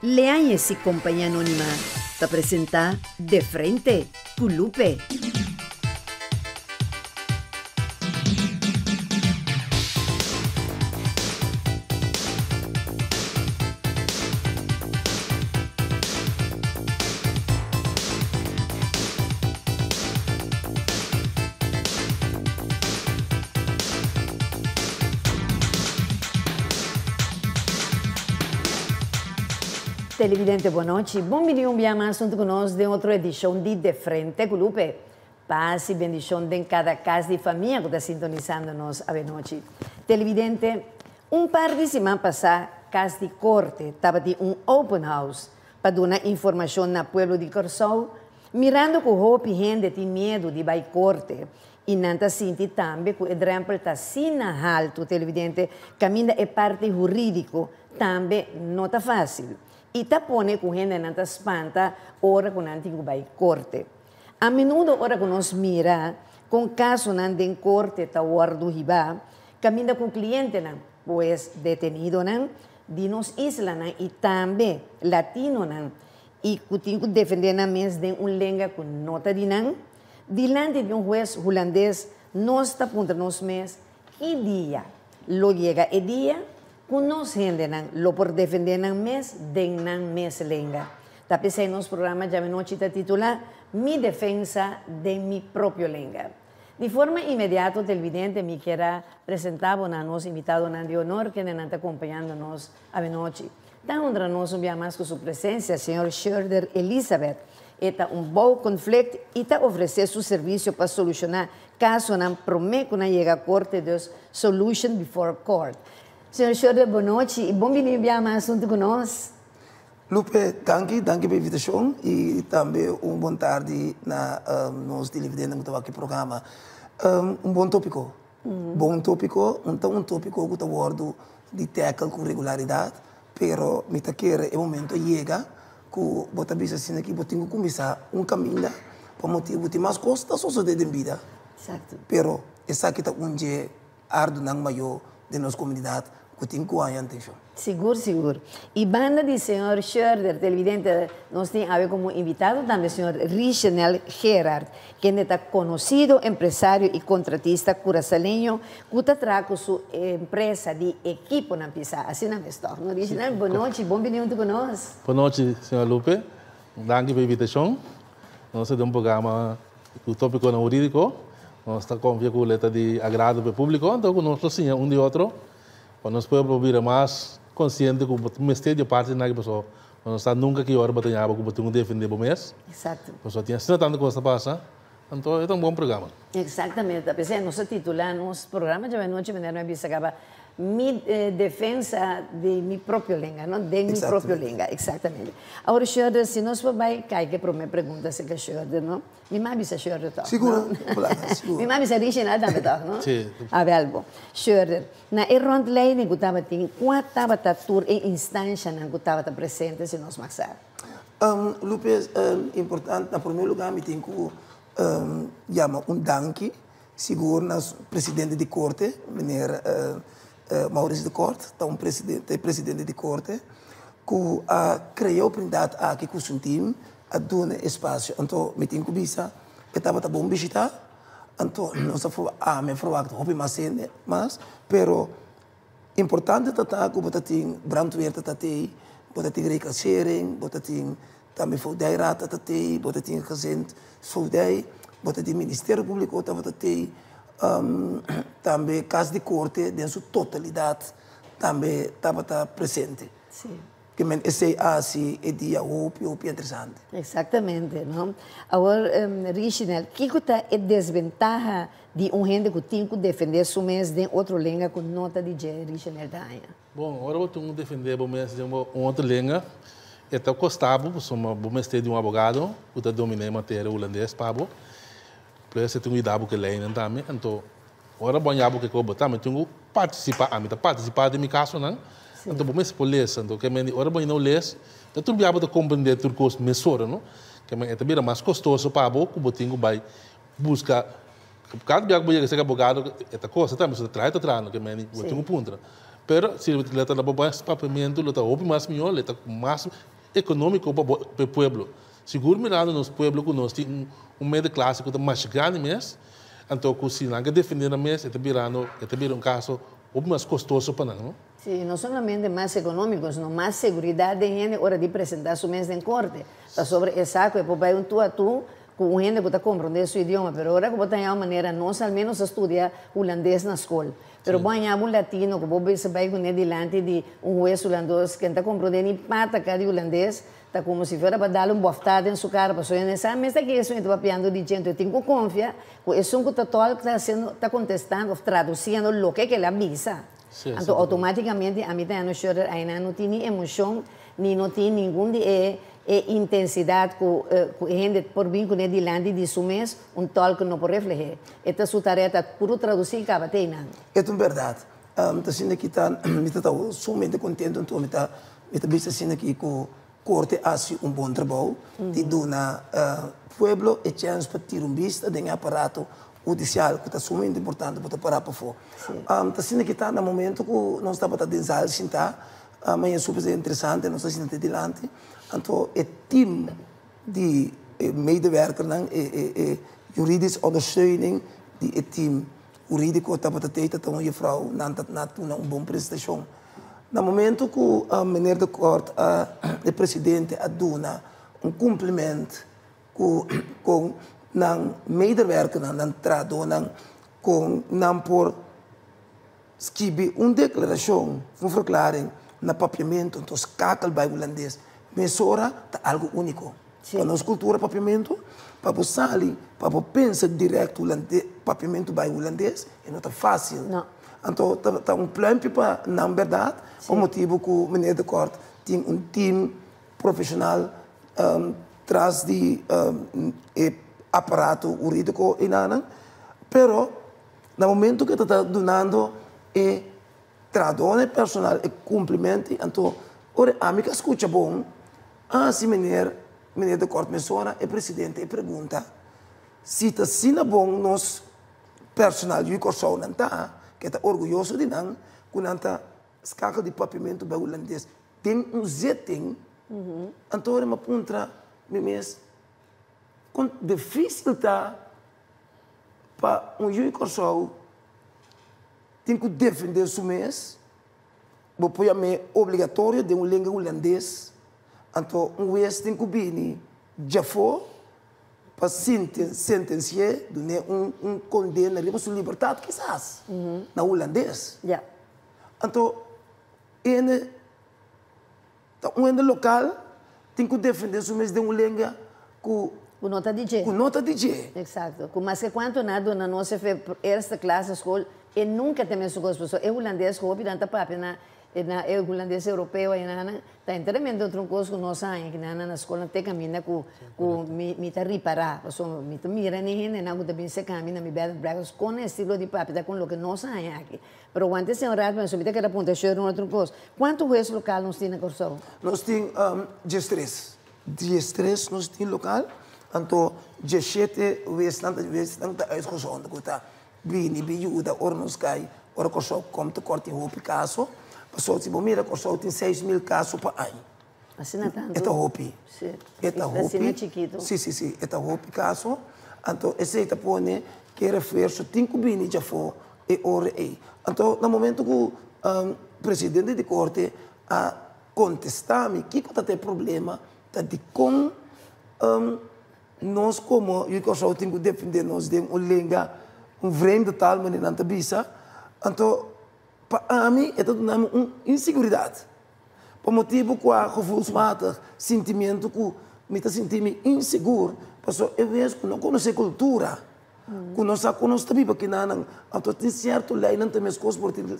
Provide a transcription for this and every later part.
Leáñez y Compañía Anónima ta presentá De Frente ku Lupe. Televidente bon nochi, bon bini un bia mas hunto cu nos den otro edicion di De Frente cu Lupe. Paz y bendicion den cada cas di famia cu ta sintonisando nos avenochi. Televidente, un par di siman pasa Cas di Corte tabatin un open house pa duna informacion na pueblo di Corsou, mirando cu hopi hende tin miedo di bay corte y nan ta sinti tambe cu e drempel ta asina halto, televidente, caminda e parti huridico tambe no ta facil y ta pone cu hendenan ta spanta ora cu nan tin cu bay corte. A menudo ora cu nos mira con casonan den corte ta wordo hiba, caminda cu clientenan, pues detenidonan di nos islanan y tambe latinonan y cu tin cu defende nan mes den un lenga cu no ta di nan, dilanti di un hues hulandes, nos ta puntra nos mes ki dia lo yega e dia cu nos hendenan lo por defende nan mes den nan mes lenga. Ta p'esey nos programa djawe-nochi ta titula Mi defensa den mi propio lenga. Di forma inmediato televidente mi kier a presenta bo na nos invitadonan di honor kendenan ta acompañando nos avenochi. Ta honra nos un bia mas cu su presencia señor Shurder Elizabeth. E ta un bouwconflict y ta ofrece su servicio pa soluciona casonan prome cu nan yega corte dus solution before court. Señor Shurder bonochi y bon bini un bia mas hunto cu nos. Lupe, danki, danki pa e invitashon i tambe un bon tardi na nos televidentenan ku ta wak e programa. Un bon topiko, bon topiko, un ta un topiko ku ta wòrdu di tèkel ku regularidat, pero mi ta kere e momento a yega ku bo ta bisa asina ki bo tin ku kuminsá un kaminda pa motibu tin mas kos ta sosodé den bida, pero esaki ta un dje Ardunan mayó den nos komunidat ku tin ku haña atenshon. Sigur, sigur. I banda di señor Schurder, televidente, nos tin awe komo invitado tambe señor Richenel Gerard, kende ta konosido empresario i kontratista kurasaleño ku ta traha ku su empresa di ekiponan pisá. Asina mes tòg, no Richenel? Bon nochi, bon bini huntu ku nos. Bon nochi, señor Lupe. Danki pa e invitashon. Nos ta den un programa Ku tópikonan hurídiko, nos ta konfia ku lo e ta di agrado pa e públiko, anto ku nos lo siña un di otro pa nos pueblo por bira mas konsiente ku bo mester di e parti nan aki pasobra bo no sa nunka ki ora bo ta yama ku bo tin ku defendé bo mes. Pasobra tin asina tantu kos ta pasa, anto e ta un bon programa. Eksaktamente, p'esei nos a titulá nos programa djawe anochi manera mi a bisa kaba Mi defensa di mi propio lenga, no? Den mi propio lenga, exactamente. Awor, Shurder, si nos por bai kai ke prome pregunta acerca Shurder, no? Mi m'a bisa Shurder tòg, no? Sigur, Plata, sigur. Mi m'a bisa Richenal tambe tòg, no? Si. Awel bo. Shurder, na e rondleiding ku tabatin, kua tabata tur e instanshanan ku tabata presente, si nos mag sa? Lupe, importante, na prome lugar mi tin ku yama un danki Sigur na presidente di korte, meneer Maurice de Kort, ta un presidente, e presidente di korte, ku a krea e oportunidat aki ku su team a duna e espasio. Anto mi tin ku bisa e tabata bon bishitá, anto nos a ami a ferwagt hopi mas hende mas, pero importante ta ta ku bo ta tin brandweer ta ta tei, bo ta tin reclassering, bo ta tin Tambe Voogdijraad ta tei, bo ta tin Gezint Voogdij, bo ta tin Ministerio Públiko tabata tei, tambe Kas di Korte den su totalidat tambe tabata presente. Ke men esei a hasi e dia hopi hopi interesante. Exactamente, no? Awor, Richinel, kiko ta e desbentaha di un hende ku tin ku defendé su mes den otro lenga ku no ta di dje, Richinel ta haña? Bon, ora bo tin ku defendé bo mes den un otro lenga, e ta kosta bo pasobra bo mester di un abogado ku ta dominá e materia hulandes pa bo. Plus e tin ku yuda bo ku e leinan tambe. Anto, ora bo a haña bo kiko, bo tambe tin ku partisipá. Ami ta partisipá den mi kasonan, anto bo mester por lesa. Anto, ke men di ora bo no les, ta tur bia bo ta komprendé tur kos mesora, no? Ke men e ta bira mas kostoso pa bo ku bo tin ku bai buska. Kada bia ku bo yega serka abogado, e ta kosta tambe, pasobra ta traha e ta traha, no? Ke men di bo tin ku puntra. Pero si e ta na bo papiamento, lo ta hopi mas mihó, lo ta mas ekonómiko pa e pueblo. Sigur mirando nos pueblo ku nos tin un middenklasse ku ta mas grandi mes, anto ku si nan ke defendé nan mes, e ta birando, e ta bira un kaso hopi mas kostoso pa nan, no? Sí, no solamente mas ekonómiko, sino mas seguridat di hende ora di presentá su mes den korte. Pasobra esaki e por bai un tu a tu ku un hende ku ta komprondé su idioma, pero ora ku bo ta haña un manera, nos al menos a studia hulandes na skol, pero bo haña un latino ku bo bisa bai kuné dilanti di un hues hulandos ku no ta komprondé ni pataka di hulandes, ta komo si fuera pa dal un bòftá den su kara, pasobra e no sa mes ta ke esun e ta papiando di dje. Enton e tin ku konfia ku esun ku ta tòlk ta hasiendo, ta kontestando òf tradusiendo loke ku el a bisa. Anto outomátikamente ami ta haña Schroeder ainan no tin ni emoshon ni no tin ningun di e e intensidat ku ku e hende por bin kuné dilanti di su mes, un tòlk no por refleh'é. E ta su tarea ta puru tradusí kaba te einan. E ta un bèrdat. Mi ta sinti ki ta mi ta ta sumamente kontentu anto mi ta mi ta bisa asina ki ku korte hasi un bon trabou di duna pueblo e chèns pa tira un bista den e aparato hudisial ku ta sumamente importante pa ta pará pafó. Ta asina ki ta na momento ku nos tabata den zal sintá, maña super interesante nos ta sinta te dilanti, anto e team di e medewerkernan, e juridisch ondersteuning di e team hurídiko tabata tei ta ta un jefrou, nan ta na tuna un bon presentashon. Na momento ku meneer de Kort a e presidente a duna un kumpliment ku kon nan medewerkernan, nan trahadónan kon nan por skibi un deklarashon, un verklaring na papiamentu, anto skakel bai hulandes mesora ta algu úniko. Pa nos kultura papiamentu, pa bo sali, pa bo pensa dirèkt hulandes, papiamentu bai hulandes, e no ta fásil. Anto ta un plèmpje pa nan bèrdat, pa motibu ku meneer De Kort tin un tim profeshonal tras di e aparato hurídiko einanan, pero na momento ku e ta ta dunando e trahadónan, e personal e kumplimentu, anto ora ami ka skucha bon, a hasi meneer meneer De Kort mesora e presidente e pregunta si ta asina bon nos personal yu Kòrsou nan ta, ke ta orguyoso di nan ku nan ta skakel di papiamentu bai hulandes den un zitting, anto ora mi a puntra mi mes kon difísil ta pa un yu Kòrsou tin ku defendé su mes, bo por yam'é obligatorio den un lenga hulandes, anto un wes tin ku bini djafó pa sentensi'é, dun'é un kondena riba su libertat kisas na hulandes. Anto hende ta un hende lokal tin ku defendé su mes den un lenga ku Ku no ta di dje. Ku no ta di dje. Eksakto. Ku maske kuantu nan a duna nos e eerste klas na skol, e nunka ta mesun kos. Pasobra e hulandes ku hopi nan ta papia na na e hulandes europeo ayina ta enteramente otro kos ku nos a haña kinan na skolnan te kaminda ku ku mi mi ta ripará. Pasobra mi ta mira ne hendenan ku ta bin seka mi na mi bed and breakfast kon e estilo di papia ta kon loke nos a haña aki. Pero wante esei un rato pasobra mi ta keda puntra Sherwin otro kos. Kuantu hues lokal nos tin na Kòrsou? Nos tin diestres. 13 nos tin lokal, anto 17 huesnan ta huesnan ta uitgezonden ku ta bini bin yuda ora nos kai, ora Kòrsou kom tekort tin hopi kaso, pasobra si bo mira Kòrsou tin 6000 kaso pa aña. Asina tantu? E ta hopi. Si. E ta hopi. Asina chikitu. Si, si, si, e ta hopi kaso, anto esei ta pone ku e refuerso tin ku bini djafó e ora ei. Anto na momento ku presidente di korte a Kontestá mi, kiko ta ta e problema? Ta dikon nos komo yu Kòrsou tin ku defendé nos den un lenga, un vreemde taal manera nan ta bisa? Anto pa ami e ta duna mi un inseguridat, pa motibu kua gevoelsmatig sentimiento ku mi ta sinti mi insegur, pasobra e wes ku no konosé kultura. Ku nos sa ku nos ta biba kinanan, anto tin sierto leinan ta meskos, por tin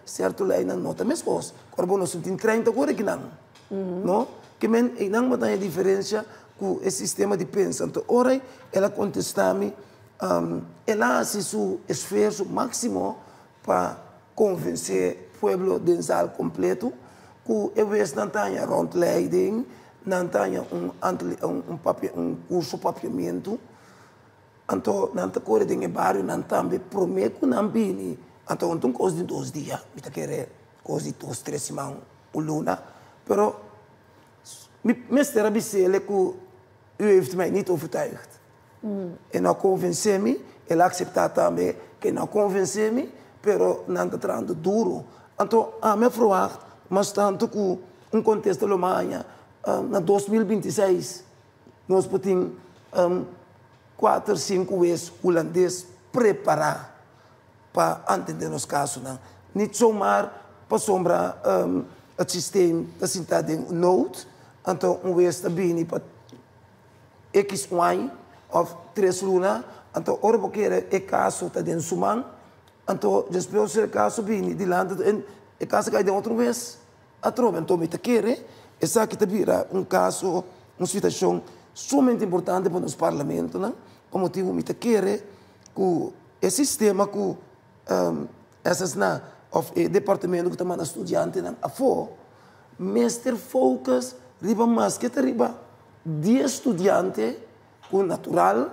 sierto leinan no ta meskos. Ora bo nos tin trein ta kore kinan, no? Ke men einan bo ta haña diferensia ku e sistema di pensa. Anto ora el a kontestá mi, el a hasi su esfuerso máksimo pa konvensé pueblo den zal kompleto ku e wesnan ta haña rondleiding, nan ta haña un un kurso papiamentu. Anto nan ta kore den e barionan tambe promé ku nan bini. Anto un ta un kos di dos dia, mi ta kere. Kos di dos, tres siman, un luna. Pero mi mester a bis'é ku u heeft mij niet overtuigd. E no a konvensé mi, el a akseptá tambe ku e no a konvensé mi, pero nan ta trahando duru. Anto ami a ferwagt mas tantu ku un kontesta lo maña na 2026 nos por tin kuater, sinku wes hulandes prepará pa atendé nos kasonan. Nit zomaar pasobra het systeem ta sintá den un nood, anto un wes ta bini pa X un aña òf tres luna, anto ora bo kere e kaso ta den su man, anto despues e kaso bini dilanti e kaso kai den otro wes atrobe. Anto mi ta kere esaki ta bira un kaso, un situashon sumamente importante pa nos parlamentonan, pa motibu mi ta kere ku e sistema ku SSNA òf e departamento ku ta manda studiantenan afó mester focus riba maske ta riba dies studiante ku natural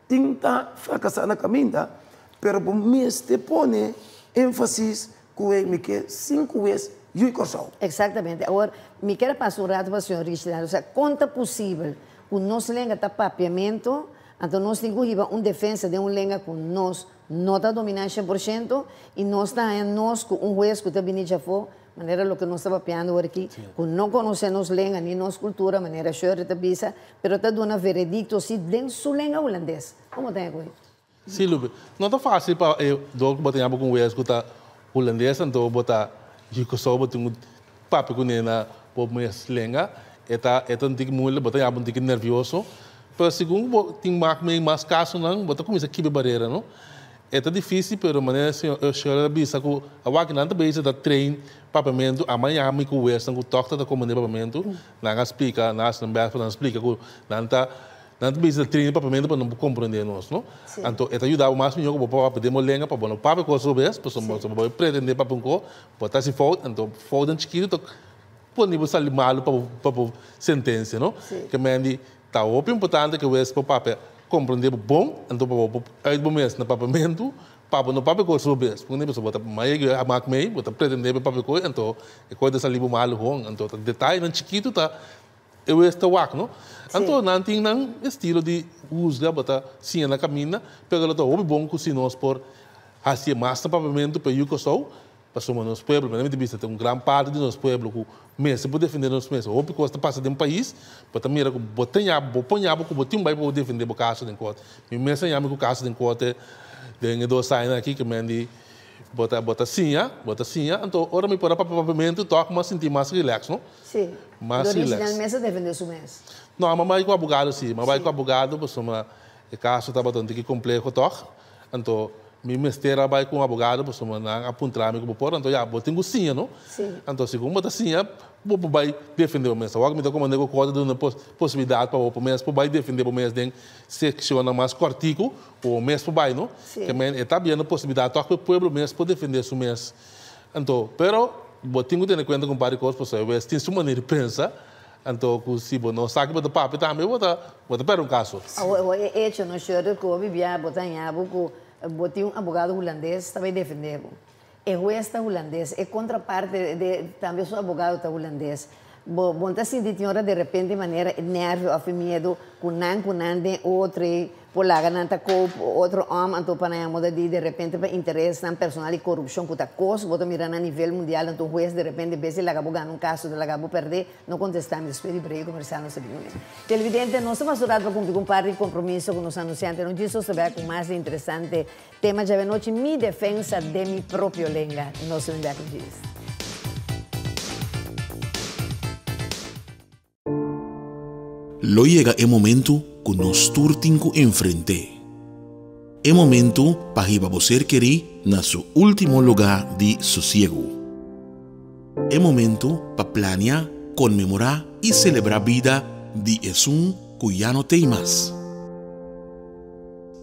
tin ta frakasá na kaminda, pero bo mester pone énfasis ku e mi ke sinku wes yu i Kòrsou. Eksaktamente. Awor, mi kier a pasa un ratu pa señor Richland. Osea, kon ta posibel ku nos lenga ta papiamentu, anto nos tin ku hiba un defensa den un lenga ku nos no ta dominá 100% i nos ta haña nos ku un hues ku ta bini djafó Manera loke nos ta papiando awor aki, ku no konosé nos lenga ni nos kultura, manera Shirley ta bisa, pero ta duna veredikto si den su lenga hulandes. Komo ta e? Sí, Lupe. No ta fásil pa e dor ku bo ta yama ku un wes ku ta hulandes, anto bo ta Kòrsou, bo tin ku papia kuné na bo mes lenga. E ta e ta un tiki moeilijk, bo ta yama un tiki nervioso. Pero segun ku bo tin mak mei mas kasonan, bo ta kuminsá kibra barera, no? E ta difícil pero manera señor Schroeder a bisa cu awaki nan ta bezig ta train papiamentu ama yami cu wesnan cu toch ta ta comprende papiamentu nan a splica nan a haci nan best pa nan splica cu nan ta nan ta bezig ta train papiamentu pa nan por comprende nos no anto e ta yuda bo mas miho cu bo por papia den bo lenga pa bo no papia cos robes pasobra bo por pretende papia un cos bo ta haci fout anto foutnan chikito ta pone bo sali malo pa bo pa bo sentencia no ke men di Ta hopi importante ku wes por papia komprendé bo bon, anto pa bo por uit bo mes na papiamentu, pa bo no papia kos robes. Porque bo ta maye a mak mei, bo ta pretendé pa papia kos, anto e kos ta sali bo malu hon. Anto ta detayenan chikitu ta e wes ta wak, no? Anto nan tin nan estilo di husga, bo ta siña na kaminda, pero lo ta hopi bon ku si nos por hasié mas na papiamentu pa yu Kòrsou, Pasobra nos pueblo, mi ta bisa ta un gran parti di nos pueblo ku mester por defende nos mes. Hopi kos ta pasa den pais, bo ta mira ku bo ta ña, bo por ña bo ku bo tin bai pa bo defende bo kaso den korte. Mi mes a ña mi ku kaso den korte den e dos añanan aki ke men di bo ta bo ta siña, bo ta siña, anto ora mi por a papia papiamentu tòg mi a sinti mas relax no. Sí. Mas Dor relax. Isnel mes a defende su mes. No, mi a bai ku abogado si, mi a bai ku abogado pasobra e kaso tabata un tiki kompleho tòg. Anto mi mester a bai ku un abogado pasobra nan a puntra mi ku bo por, anto ya bo tin ku siña no. Anto segun bo ta siña bo por bai defende bo mes. Awor mi ta komand'é ku korte duna posibilidat pa bo mes por bai defende bo mes den sekshonnan mas kòrtiku ku bo mes por bai no. Ke men e ta abriendo posibilidat tòg pa e pueblo mes por defende su mes. Anto pero bo tin ku tene kuenta ku un par di kos pasobra e wes tin su manera di pensa. Anto ku si bo no sa ki bo ta papia tambe bo ta bo ta pèrdè un kaso. Awor e echo no shorter ku hopi bia bo ta haña bo ku bo tin un abogado hulandes ta bai defendé bo. E hues ta hulandes, e kontraparte de tambe su abogado ta hulandes. Bo bo no ta sinti tin ora derepente manera e nervio òf e miedu ku nan ku nan den otro ei por laga nan ta koop otro òm anto pa nan moda di derepente pa interesnan personal i korupshon ku ta kos bo ta mira na nivel mundial anto un hues derepente bes di laga bo gana un kaso ta laga bo pèrdè no kontestá mi despues di brei komersal nos ta bin kuné. Televidente nos ta pasa un rato pa kumpli ku un par di kompromiso ku nos anunsiante no djis nos ta bèk ku mas di interesante tema djawe anochi mi defensa den mi propio lenga nos ta bin bèk ku djis. Lo yega e momentu ku nos tur tin ku enfrent'é. E momentu pa hiba bo ser kerí na su último lugá di sosiegu. E momentu pa plania, konmemorá i selebrá bida di esun ku ya no t'ei mas.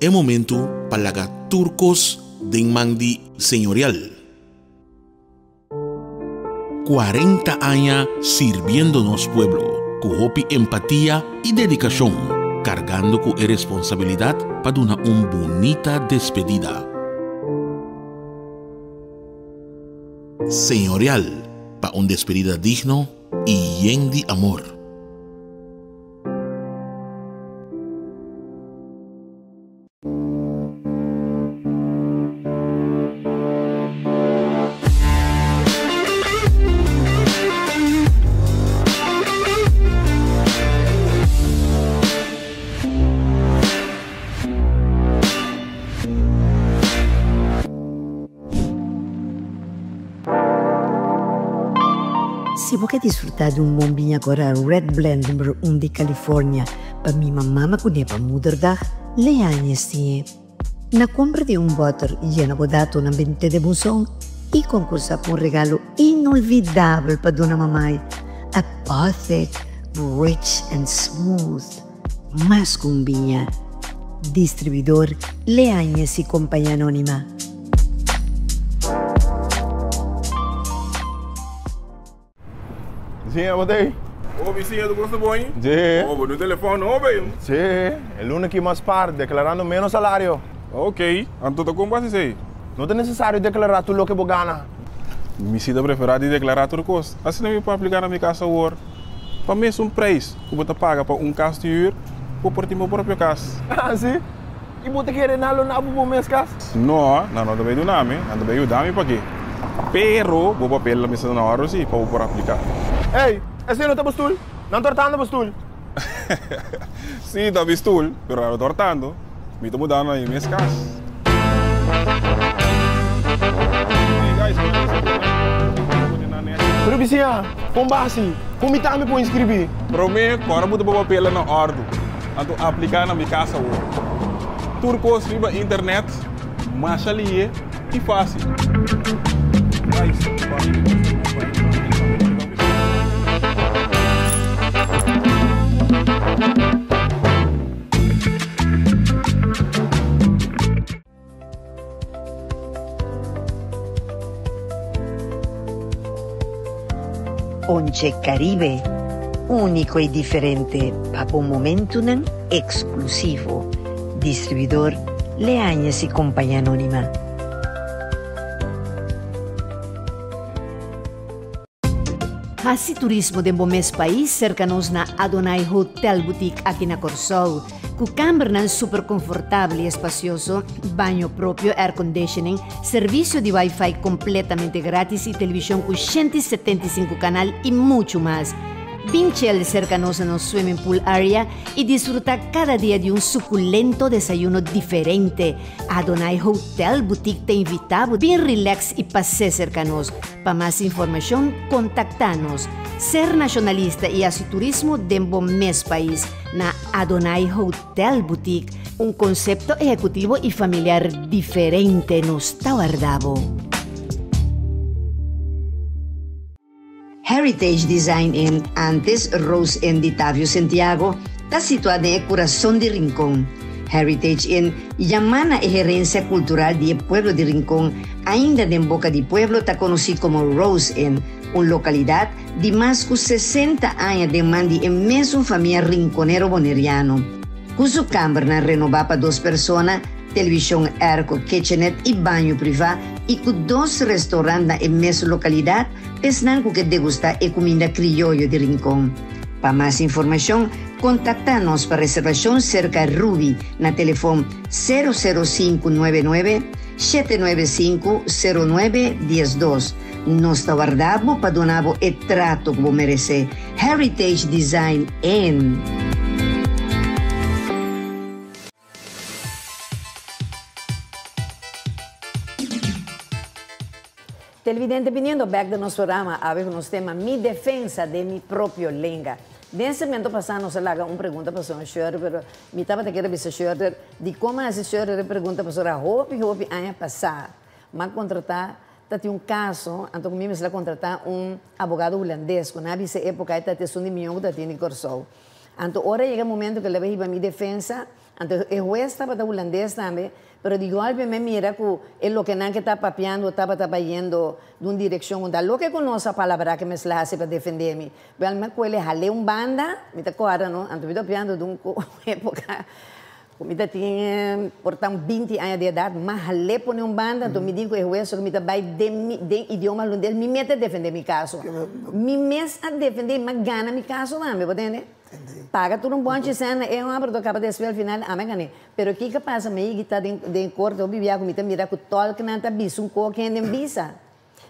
E momentu pa laga tur kos den man di Señorial. 40 aña sirbiendo nos pueblo ku hopi empatia i dedikashon, kargando ku e responsabilidat pa duna un bunita despedida. Señorial pa un despedida digno y yen di amor. Si bo ke disfrutá di un bon biña kora Red Blend numero un di California pa mima mama kuné pa Moederdag, Leañez tin e. Na kompra di un bòter yena bo datonan bent'é den buzon i konkursá pa un regalo inolvidabel pa duna mamai, a gothic, rich and smooth mas ku un biña. Distribuidor Leañez i Compañía Anónima. Bisiña, bo ta ei? Oh, bisiña, tu gosta bon? Sí. Oh, bo dun telefòn nobo, ei? Sí, e luna aki mas par, deklarando ménos salario. Ok, anto ta kon bo hasi esei? No ta nesesario deklará tur loke bo gana. Mi si ta preferá di deklará tur kos. Asina mi por apliká na mi kas awor. Pa mesun preis ku bo ta paga pa un kas di hür, bo por tin bo propio kas. Ah, si? I bo ta kere nan lo na bo bo mes kas? No, nan no ta bay duna mi, nan ta bay yuda mi paki. Pero bo papel lo mester ta na orde si pa bo por apliká. Ey, esei no ta bo stul? Nan tortando bo stul. Si, ta mi stul, pero nan no tortando. Mi ta mudando na mi mes kas. Pero bisiña, kon basi? Kon mi tambe por inskribí? Promé, kòrda bo ta bo papelnan na òrdu. Anto apliká na mi kas awor. Tur kos riba internet masha lihe i fásil. Ponche Caribe, úniko i diferente pa bo momentunan eksklusivo. Distribuidor Leañez y Compañía Anónima. Hasi turismo den bo mes pais serka nos na Adonai Hotel Boutique aki na Kòrsou. Ku kambernan super konfortabel i espasioso, baño propio, airconditioning, servisio di wifi kompletamente gratis i televishon ku 175 kanal i muchu mas. Bin chel serka nos na nos swimming pool area i disfrutá kada dia di un sukulento desayuno diferente. Adonai Hotel Boutique ta invitá bo bin relax i pas'é serka nos. Pa mas informashon kontaktá nos. Ser nashonalista i hasi turismo den bo mes pais na Adonai Hotel Boutique, un konsepto ehekutivo i familiar diferente nos ta warda bo. Heritage Design Inn, antes Rose Inn di Tavio Sentiago, ta situá den e kurason di Rincon. Heritage Inn yamá na e herensia kultural di e pueblo di Rincon, ainda den boka di pueblo ta konosí komo Rose Inn, un lokalidat di mas ku sesenta aña den man di e mesun famia rinkonero boneriano. Ku su kambernan renobá pa dos persona, televishon airco, kitchenet i baño privá i ku dos restaurant na e mesun lokalidat, Esnan ku ke degustá e kuminda krioyo di Rincon. Pa mas informashon, kontaktá nos pa reservashon serka Ruby na telefon sero sero sinku nuebe nuebe, shete nuebe sinku, sero nuebe diesdos. Nos ta warda bo pa duna bo e trato ku bo meresé. Heritage Design Inn. Televidente biniendo bek den nos programa awe ku nos tema Mi defensa den mi propio lenga. Den segmento pasá nos a laga un pregunta pa señor Schroeder pero mi tabata kier a bisa Schroeder dikon mi a hasi Schroeder e pregunta pasobra hopi hopi aña pasá mi a kontratá ta tin un kaso anto ku mi mester a kontratá un abogado hulandes ku nan a bisa e époka e ta esun di mió ku ta tin di Kòrsou. Anto ora a yega e momento ku el a hiba mi defensa Anto e hues tabata hulandes tambe, pero di golpe mi a mira ku e lokenan ke ta papiando tabata bayendo di un direkshon ku ta loke ku nos a palabrá ke mester hasi pa defendé mi. Wèl mi a kuele hal'é un banda, mi ta kòrda no, anto mi ta papiando di un époka. Mi tabatin por ta 20 aña di edat, m'a hal'é pone un banda, anto mi di ku e hues ku mi ta bai den den idioma hulandes, mi mes ta defendé mi kaso. Mi mes a defendé, m'a gana mi kaso tambe, bo tende? Paga tur un bonchi sèn na e hòmber, anto kaba despues al final ami a gané. Pero kiko a pasa, mi a yega ta den den korte hopi bia ku mi ta mira ku tòlknan ta bisa un kos ku hende bisa.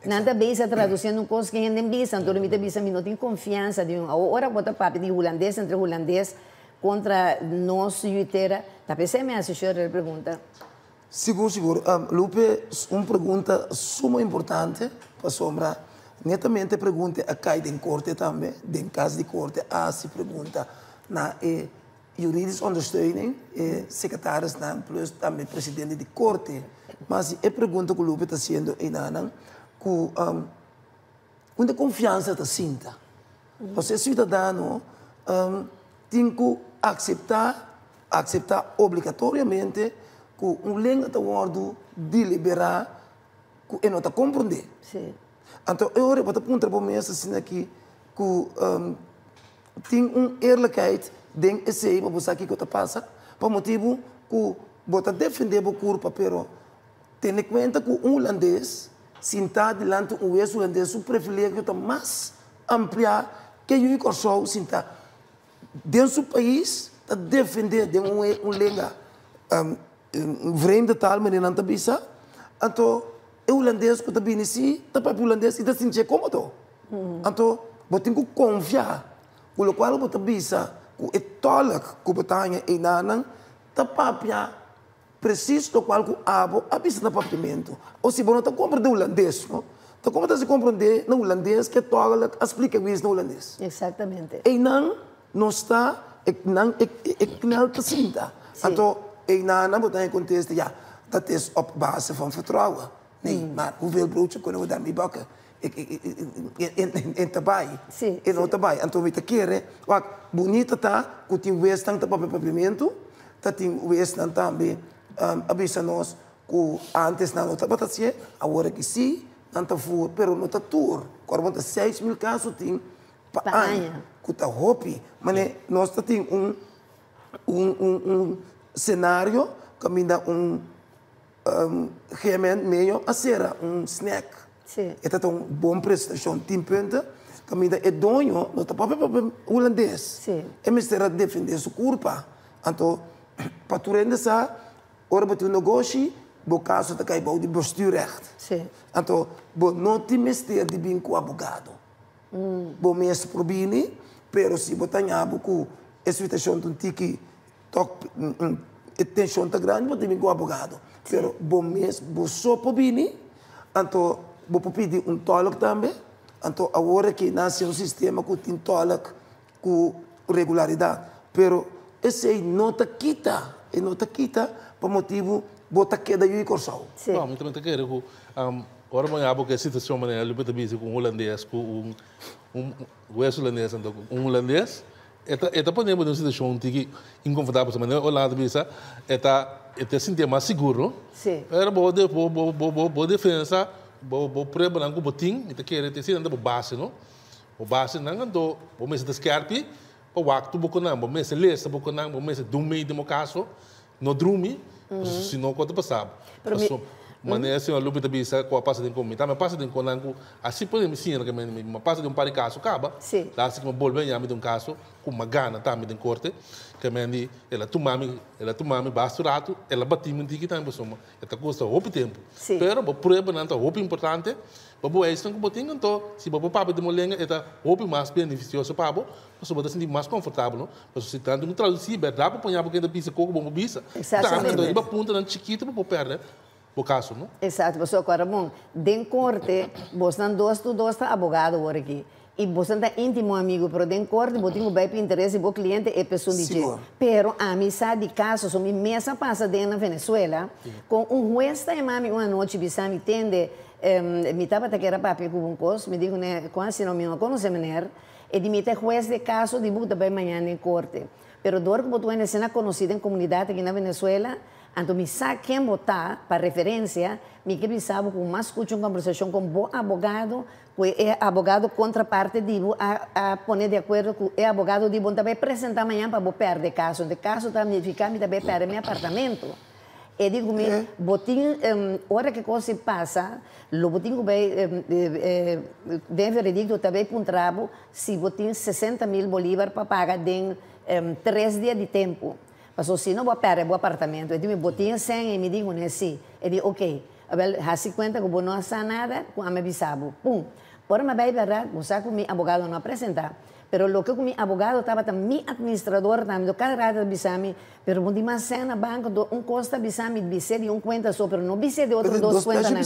Nan ta bisa traduciendo un cos cu hende bisa, anto mi ta bisa mi no tin confiansa di un. Awor ora bo ta papia di hulandes entre hulandes contra nos yu tera, ta pesey mi haci Shirley e pregunta. Sigur, sigur. Lupe, un pregunta sumo importante, pasobra netamente e pregunta a cay den corte tambe, den cas di corte a haci pregunta na e Juridisch ondersteuning, e secretarisnan plus tambe presidente di corte. Ma si e pregunta cu Lupe ta haciendo einanan cu unda confiansa ta sinta? Pasobra e ciudadano tin cu acepta, acepta obligatoriamente cu un lenga ta wordo delibera cu e no ta comprende. Anto e ora bo ta puntra bo mes asina aki cu Tin un eerlijkheid den esei pa bo sa kiko ta pasa, pa motibu ku bo ta defendé bo kurpa, pero tene kuenta ku un hulandes sintá dilanti un hues hulandes su privilegio ta mas ampliá ke yu di Kòrsou sintá den su pais ta defendé den un lenga un vreemde taal manera nan ta bisa, anto e hulandes ku ta bini si ta papia hulandes i ta sintié kómodo. Anto bo tin ku konfia ku lokual bo ta bisa ku e tòlk ku bo ta haña einanan ta papia presis lokual ku abo a bisa na papiamentu. O si bo no ta komprendé hulandes no, ta komo ta hasi komprendé na hulandes ku e tòlk a splika wis na hulandes? Eksaktamente. Einan no sta, einan e knel ta sinta. Anto einanan bo ta haña kontesta, ya, dat is op base van vertrouwen. Nee, maar hoeveel broodje kunnen we daarmee bakken? E ta bai, e no ta bai. Anto mi ta kere, wak, bunita ta ku tin wesnan ta papia papiamentu, ta tin wesnan tambe a bisa nos ku antes nan no tabata hasié, awor aki sí nan ta voer, pero no ta tur. Kòrda bo ta 6000 kaso tin pa aña, ku ta hopi. Mane nos ta tin un un un senario kaminda un GMN medio a sera un snack. E ta ta un bon prestashon, tin punten. Kaminda e doño no ta papia papia hulandes. E mester a defende su kurpa. Anto pa tur hende sa, ora bo tin un negoshi, bo kaso ta kai bou di bestuurrecht. Anto bo no tin mester di bin ku abogado. Bo mes por bini, pero si bo ta ña bo ku e situashon ta un tiki Tok e tenshon ta grandi bo ta bin ku abogado. Pero bo mes bo so por bini, anto bo por pidi un tòlk tambe. Anto awor aki nan hasi un sistema ku tin tòlk ku regularidat. Pero esei no ta kita, e no ta kita pa motibu bo ta keda yu di Kòrsou. No, mi tambe ta kere ku ora bo yaba ku e situashon manera Lupe ta bisa ku un hulandes ku un un hues hulandes anto ku un hulandes E ta e ta pone bo den un situashon un tiki inkonfortabel pasobra manera Orlando ta bisa e ta e ta sintié mas sigur no. Sí. Pero bo de bo bo bo bo bo defensa bo bo pruebanan ku bo tin mi ta kere te eseinan ta bo base no. Bo basenan anto bo mester ta skèrpi pa wak tur bo konan bo mester lesa bo konan bo mester dun mei den bo kaso No drumi, pasobra si no ku a ta pasa bo. Pero mi. Pasobra manera señor Lupe ta bisa ku a pasa den kon mi tambe a pasa den konnan ku asi por mi siña loke mi mi a pasa den un par di kaso kaba. Si. Lasi ku mi a bolbe a yami den un kaso ku mi a gana tambe den korte ke men di el a tuma mi el a tuma mi basta un ratu el a bati mi un tiki tambe pasobra e ta kosta hopi tempu. Si. Pero bo pruebanan ta hopi importante pa bo eisnan ku bo tin anto si bo por papia den bo lenga e ta hopi mas benefisioso pa bo pasobra bo ta sinti mas konfortabel no. Pasobra si tantu no traducí, berdad bo poña bo kende bisa koko bo bisa. Exactamente. Tambe riba puntonan chikito bo por perde bo caso, no? Exacto, pasobra cu Ramon, den corte, bosnan dos tur dos ta abogado awor aki. Y bosnan ta intimo amigo, pero den corte bo tin cu bay pa interes di bo cliente e pesun di dje. Sigur. Pero ami sa di caso, so mi mes a pasa den na Venezuela, con un huez ta yama mi un anochi bisa mi, tende, mi tabata kier a papia cu bo un cos, mi di cu ne, con asina mi no conoce meneer, E di mi ta e hues di e kaso di bo ku ta bai mañana den korte. Pero dor ku bo ta un esena konosí den komunidat aki na Venezuela, anto mi sa ken bo ta, pa referensia, mi ke bisa bo ku mas skucha un kombersashon kon bo abogado Ku e abogado kontraparte di bo a pone di akuerdo ku e abogado di bo ta bai presentá mañan pa bo pèrdè kaso. Ento kaso ta nifiká mi ta bai pèrdè mi apartamento. E di ku mi, bo tin, ora ku e kos ei pasa, lo bo tin ku bai den veredikto ta bai puntra bo si bo tin 60.000 bolívar pa paga den 3 dia di tempu. Pasobra si no bo a pèrdè bo apartamento. E di mi, bo tin e sèn? E mi di kuné si. E di, oke. Awel, hasi kuenta ku bo no a sa nada ku ami a bisa bo. Pum! Ora mi a bai bèrdat, bo sa ku mi abogado no a presentá. Pero loke ku mi abogado tabata mi atministrador tambe, do kada rato ta bisa mi, pero bo tin mas sèn na banko, do un kos ta bisa mi, bis'é di un kuenta so, pero no bis'é di otro dos kuentanan.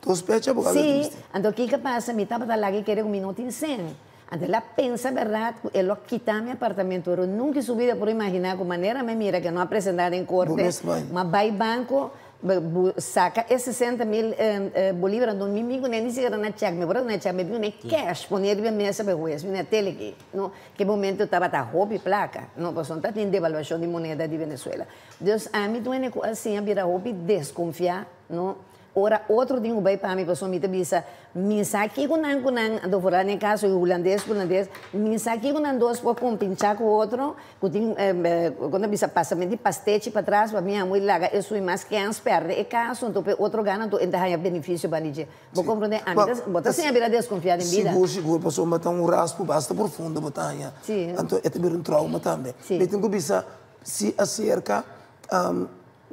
Dos pecha abogado ta Sí, anto kiko a pasa, mi tabata laga e kere ku mi no tin sèn. Anto el a pensa bèrdat ku e lo a kita mi apartamento, pero nunka en su bida por imaginá ku manera mi a mira ku e no a presentá den korte, mi a bai banko, Bu saka e 60.000 bolívar anto mi bin kuné ni sikiera na chèk, mi por a duna chèk, mi bin kuné kèsh poné riba e mesa pa e hues, mi na tele aki, no, ke momento tabata hopi plaka, no, pasobra no tabatin devaluashon di moneda di Venezuela. Dus ami duene ku a siña bira hopi deskonfiá, no, ora otro tin ku bai pa mi pasobra mi ta bisa, Mi sa kiko nan ku nan, anto foral den kaso di hulandes ku hulandes, mi sa kiko nan dos por kompinchá ku otro, ku tin kon ta bisa pasamento di pastechi patras pa mi amo i laga esun i mas kèns pèrdè e kaso, anto pa e otro gana anto e ta haña benefisio banda di dje. Bo komprondé? Ami ta, bo ta siña bira deskonfiá den bida. Sigur, sigur, pasobra ta un raspu basta profundo bo ta haña, anto e ta bira un trauma tambe. Mi tin ku bisa si aserka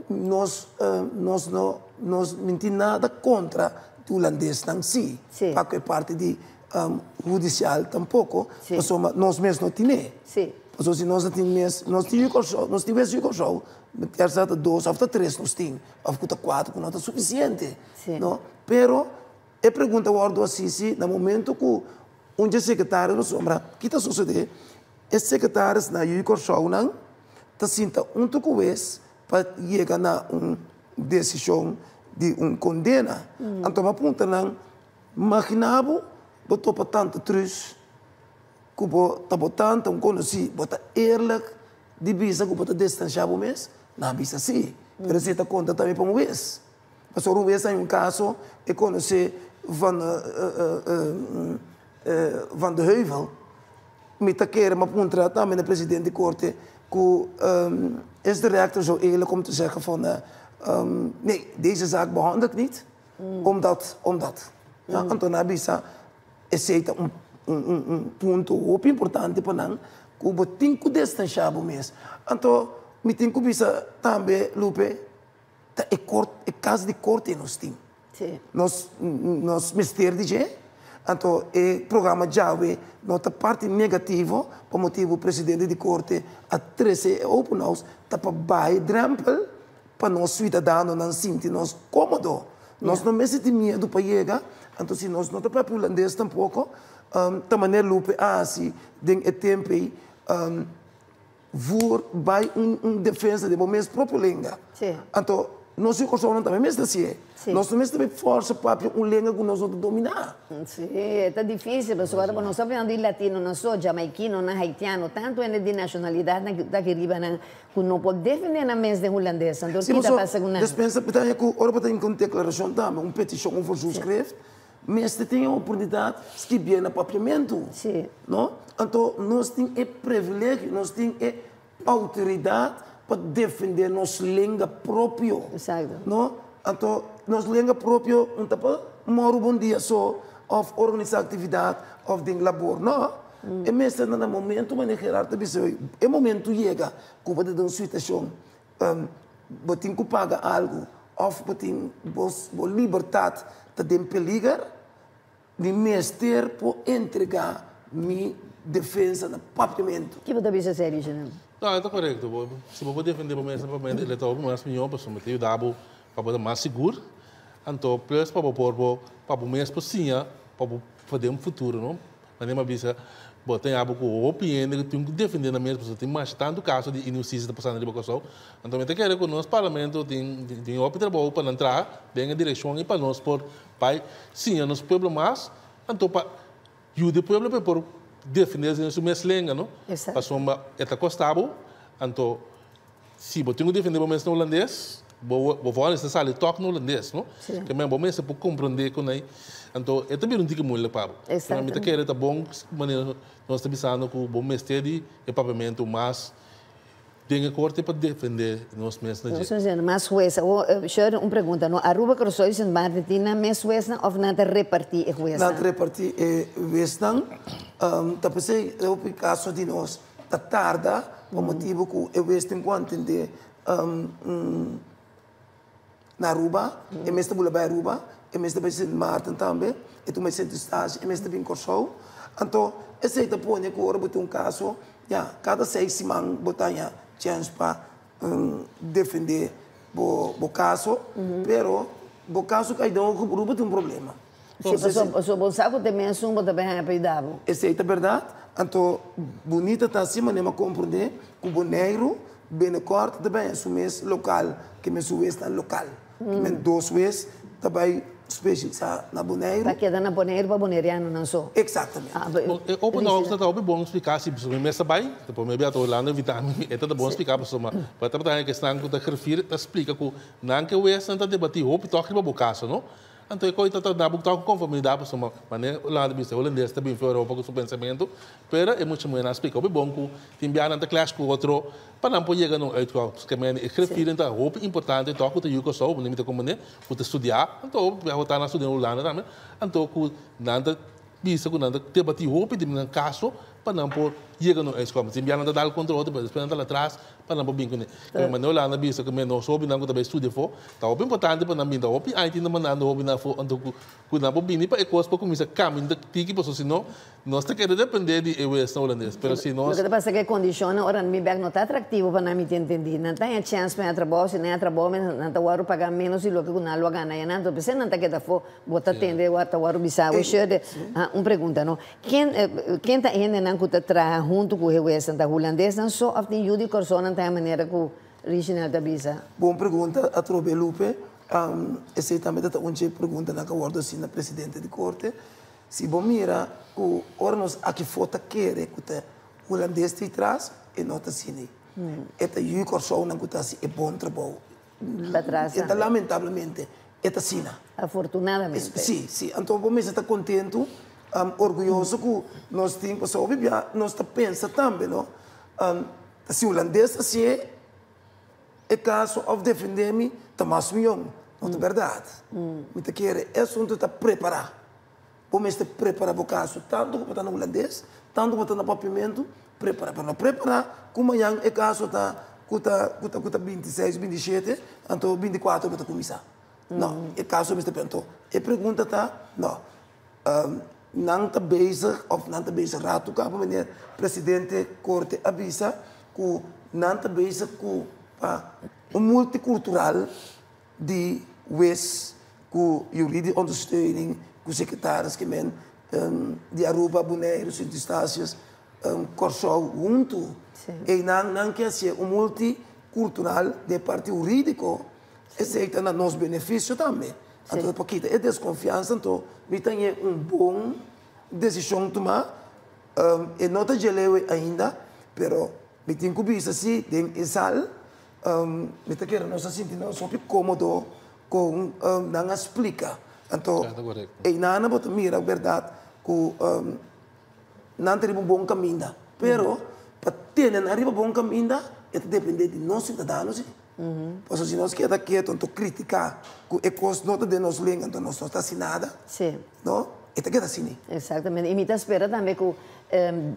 Nos nos no nos min tin nada kontra di hulandesnan si, pa ku e parti di hudisial tampoko, pasobra nos mes no tine. Pasobra si nos a tin mes, nos tin yu Kòrsou, nos tin mes yu Kòrsou, kier sa ta dos òf ta tres nos tin, òf ku ta kuater ku no ta sufisiente, no. Pero e pregunta wòrdu hasi si na momento ku un dje sekretario no sombra, ki ta sosodé? E sekretaris na yu Kòrsounan ta sinta huntu ku wes pa yega na un desishon di un kondena. Anto mi a puntra nan, Magina bo, bo topa tanta Truus ku bo ta bo tanta, un konosí, bo ta eerlijk di bisa ku bo ta distanshá bo mes? Nan a bisa sí, pero esei ta konta tambe pa un wes. Pasobra un wes a un kaso e konosé van Van de Heuvel. Mi ta kere mi a puntra tambe na presidente di korte ku is de rechter zo eerlijk om te zeggen van nee, deze zaak behandel ik niet, omdat, omdat. Anto nan a bisa esei ta un un punto hopi importante pa nan ku bo tin ku distansha bo mes. Anto mi tin ku bisa tambe Lupe, Ta e kort, e kas di korte nos tin. Nos, nos mester di dje. Anto e programa djawe no ta parti negativo pa motibu presidente di korte a trese e open house ta pa baha e drempel pa nos suidadanonan sinti nos komodo. Nos no mester tin miedu pa yega, anto si nos no ta papia hulandes tampoko, ta manera Lupe a hasi den e tempu ei. Voor bai un un defensa di bo mes propio lenga. Sí. Anto nos yu Kòrsounan tambe mester hasié. Sí. Nos no mester bai fòrsa papia un lenga ku nos no ta dominá. Sí, e ta difísil pasobra ora bo nos ta papiando di latinonan so, jamaikinonan, haitiano, tantu hende di nashonalidatnan ku ta aki riba nan ku no por defendé nan mes den hulandes. Anto Sí, ki ta pasobra pasa ku nan? despensa mi ta haña ku ora bo ta hinka un deklarashon tambe, un petishon, un verzoekschrift, Mester tin e oportunidat skibié na papiamentu. Sí. No? Anto nos tin e privilegio, nos tin e outoridat pa defendé nos lenga propio. Exacto. No? Anto nos lenga propio no ta pa mòru bon dia so òf organisá aktividat òf den labor. No. E mester na momento manera Gerard ta bisa hoy, e momento yega ku bo ta den un situashon Bo tin ku paga algu òf bo tin bo libertat ta den peliger, mi mester por entregá mi defensa na papiamentu. Ki bo ta bisa Sergio Jenan? No, e ta korekto. Bo, si bo por defendé bo mes na papiamentu, el ta hopi mas mihó pasobra ta yuda bo pa bo ta mas sigur. Anto plus pa bo por bo, pa bo mes por siña pa bo for den futuro, no? Manera mi a bisa, bo ta yaba ku hopi hende ku tin ku defendé nan mes pasobra tin masha tantu kaso di inhustisia ta pasando riba Kòrsou. Anto mi ta kere ku nos parlamento tin tin hopi trabou pa nan traha den e direkshon i pa nos por bai siña nos pueblo mas, anto pa yuda e pueblo pa e por defendé den su mes lenga, no? Pasobra e ta kosta bo, anto si bo tin ku defendé bo mes na hulandes. Bo bo vonnis ta sali tòg na hulandes, no? Ke men bo mester por komprondé ku nan. Anto e ta bira un tiki moeilijk pa bo. Mi ta kere ta bon manera nos ta bisando ku bo mester di e papiamentu mas den e korte pa defendé nos mes na dje. Nos mester mas hues. Awor, Shirley, un pregunta, no? Aruba, Kòrsou i Sint Maarten tin nan mes huesnan òf nan ta repartí e huesnan? Nan ta repartí e huesnan. Ta p'esei hopi kaso di nos ta tarda pa motibu ku e hues tin ku atendé na Aruba, e mes ta bula bai Aruba, e mes ta bai Sint Maarten tambe, e tuma e Sint Eustatius, e mes ta bin Kòrsou. Anto esei ta pone ku ora bo tin un kaso, ya, kada seis siman bo ta haña chèns pa defendé bo kaso, pero bo kaso kai den hoge beroep bo tin un problema. Si, pasobra bo sa ku te mesun bo ta bai haña pa yuda bo. Esei ta bèrdat. Anto bunita ta así manera mi a komprondé ku Boneiru binnenkort ta bai haña su mes lokal, ke men su wesnan lokal. Ke men dos wes ta bai spesialisá na Boneiru. Ta keda na Boneiru pa bonerianonan so. Eksaktamente. Bon, e open house ta hopi bon spliká si pasobra mi mes ta bai, ta promé bia ta Hulanda invitá mi, e ta ta bon spliká pasobra pa tabata haña ku esnan ku ta grifir ta splika ku nan ke wesnan ta debatí hopi tòg riba bo kaso, no? Anto e koe ta torna bo tok konformidad pasobra manera Hulanda bisa Hulandes ta bin for Europa ku su pensamentu, pero e mucha muhernan a splika hopi bon ku tin bia nan ta clash ku otro pa nan por yega na un uitkomst. Ke mende e griffiering ta hopi importante tok ku ta yu Kòrsou, bo ta komprende, ku ta studia, anto hopi bia bo ta na studia na Hulanda tambe, anto ku nan ta bisa ku nan ta debati hopi den nan kaso pa nan por yega na un uitkomst. Tin bia nan ta dal kontra otro pero despues nan ta la tras pa nan por bin kuné. Ke manera Hulanda bisa ku nos hopinan ku ta bai studia afó ta hopi importante pa nan bin. Ta hopi aña tin ta mandando hopinan afó anto ku nan por bini pa e kos por kuminsá kaminda tiki pasobra si no nos ta keda dependé di e wesnan hulandes. Pero si nos. Loke ta pasa ku e kondishonnan ora nan bin bèk no ta atraktivo pa nan mi ta entendí. Nan ta haña chèns pa haña trabou, si nan haña trabou nan ta wòrdu pagá ménos di loke ku nan lo a gana ayanan. Anto p'esei nan ta keda afó. Bo ta tende wak ta wòrdu bisá awe shorde. Un pregunta no. Ken ken ta e hendenan ku ta traha huntu ku e huesnan? Ta hulandesnan so òf tin yu di Kòrsounan ta e manera ku Richinel ta bisa? Bon pregunta atrobe Lupe. Esei tambe ta ta un dje preguntanan ku a wòrdu hasi na presidente di korte. Si bo mira ku ora nos aki for ta kere ku ta hulandes tin tras, e no ta asina. E ta yu di Kòrsounan ku ta hasi e bon trabou. E ta lamentablemente e ta asina. Afortunadamente. Sí, sí. Anto bo mester ta kontentu, orguyoso ku nos tin, pasobra hopi bia nos ta pensa tambe, no? Si hulandes ta hasié e kaso òf defendé mi, ta mas mihó. No ta bèrdat. Mi ta kere e asuntu ta prepará. Bo mester prepará bo kaso tantu ku bo ta na hulandes, tantu ku bo ta na papiamentu, prepará. Pero no prepará ku mañan e kaso ta ku ta ku ta ku ta 26, 27, anto 24 bo ta kuminsá. No, e kaso mester pre. Anto e pregunta ta, no, nan ta bezig òf nan ta bezig ratu kaba meneer presidente korte a bisa ku nan ta bezig ku pa un multikultural di wes ku juridisch ondersteuning ku sekretaris ke men di Aruba, Boneiru, Sint Eustatius, Kòrsou huntu. Einan nan ke hasié un multikultural den e parti hurídiko, esei ta na nos benefisio tambe. Anto pa kita e deskonfiansa anto mi ta haña un bon desishon tumá. E no ta dje lewe ainda, pero mi tin ku bisa si den e sal Mi ta kere nos a sinti nos hopi kómodo kon nan a splika. Anto einan bo ta mira bèrdat ku nan ta riba un bon kaminda. Pero pa tene nan riba bon kaminda e ta dependé di nos siudadano si. Pasobra si nos keda ketu anto kritiká ku e kos no ta den nos lenga anto nos no ta hasi nada. No, e ta keda asina. Exactamente. Y mi ta spera tambe cu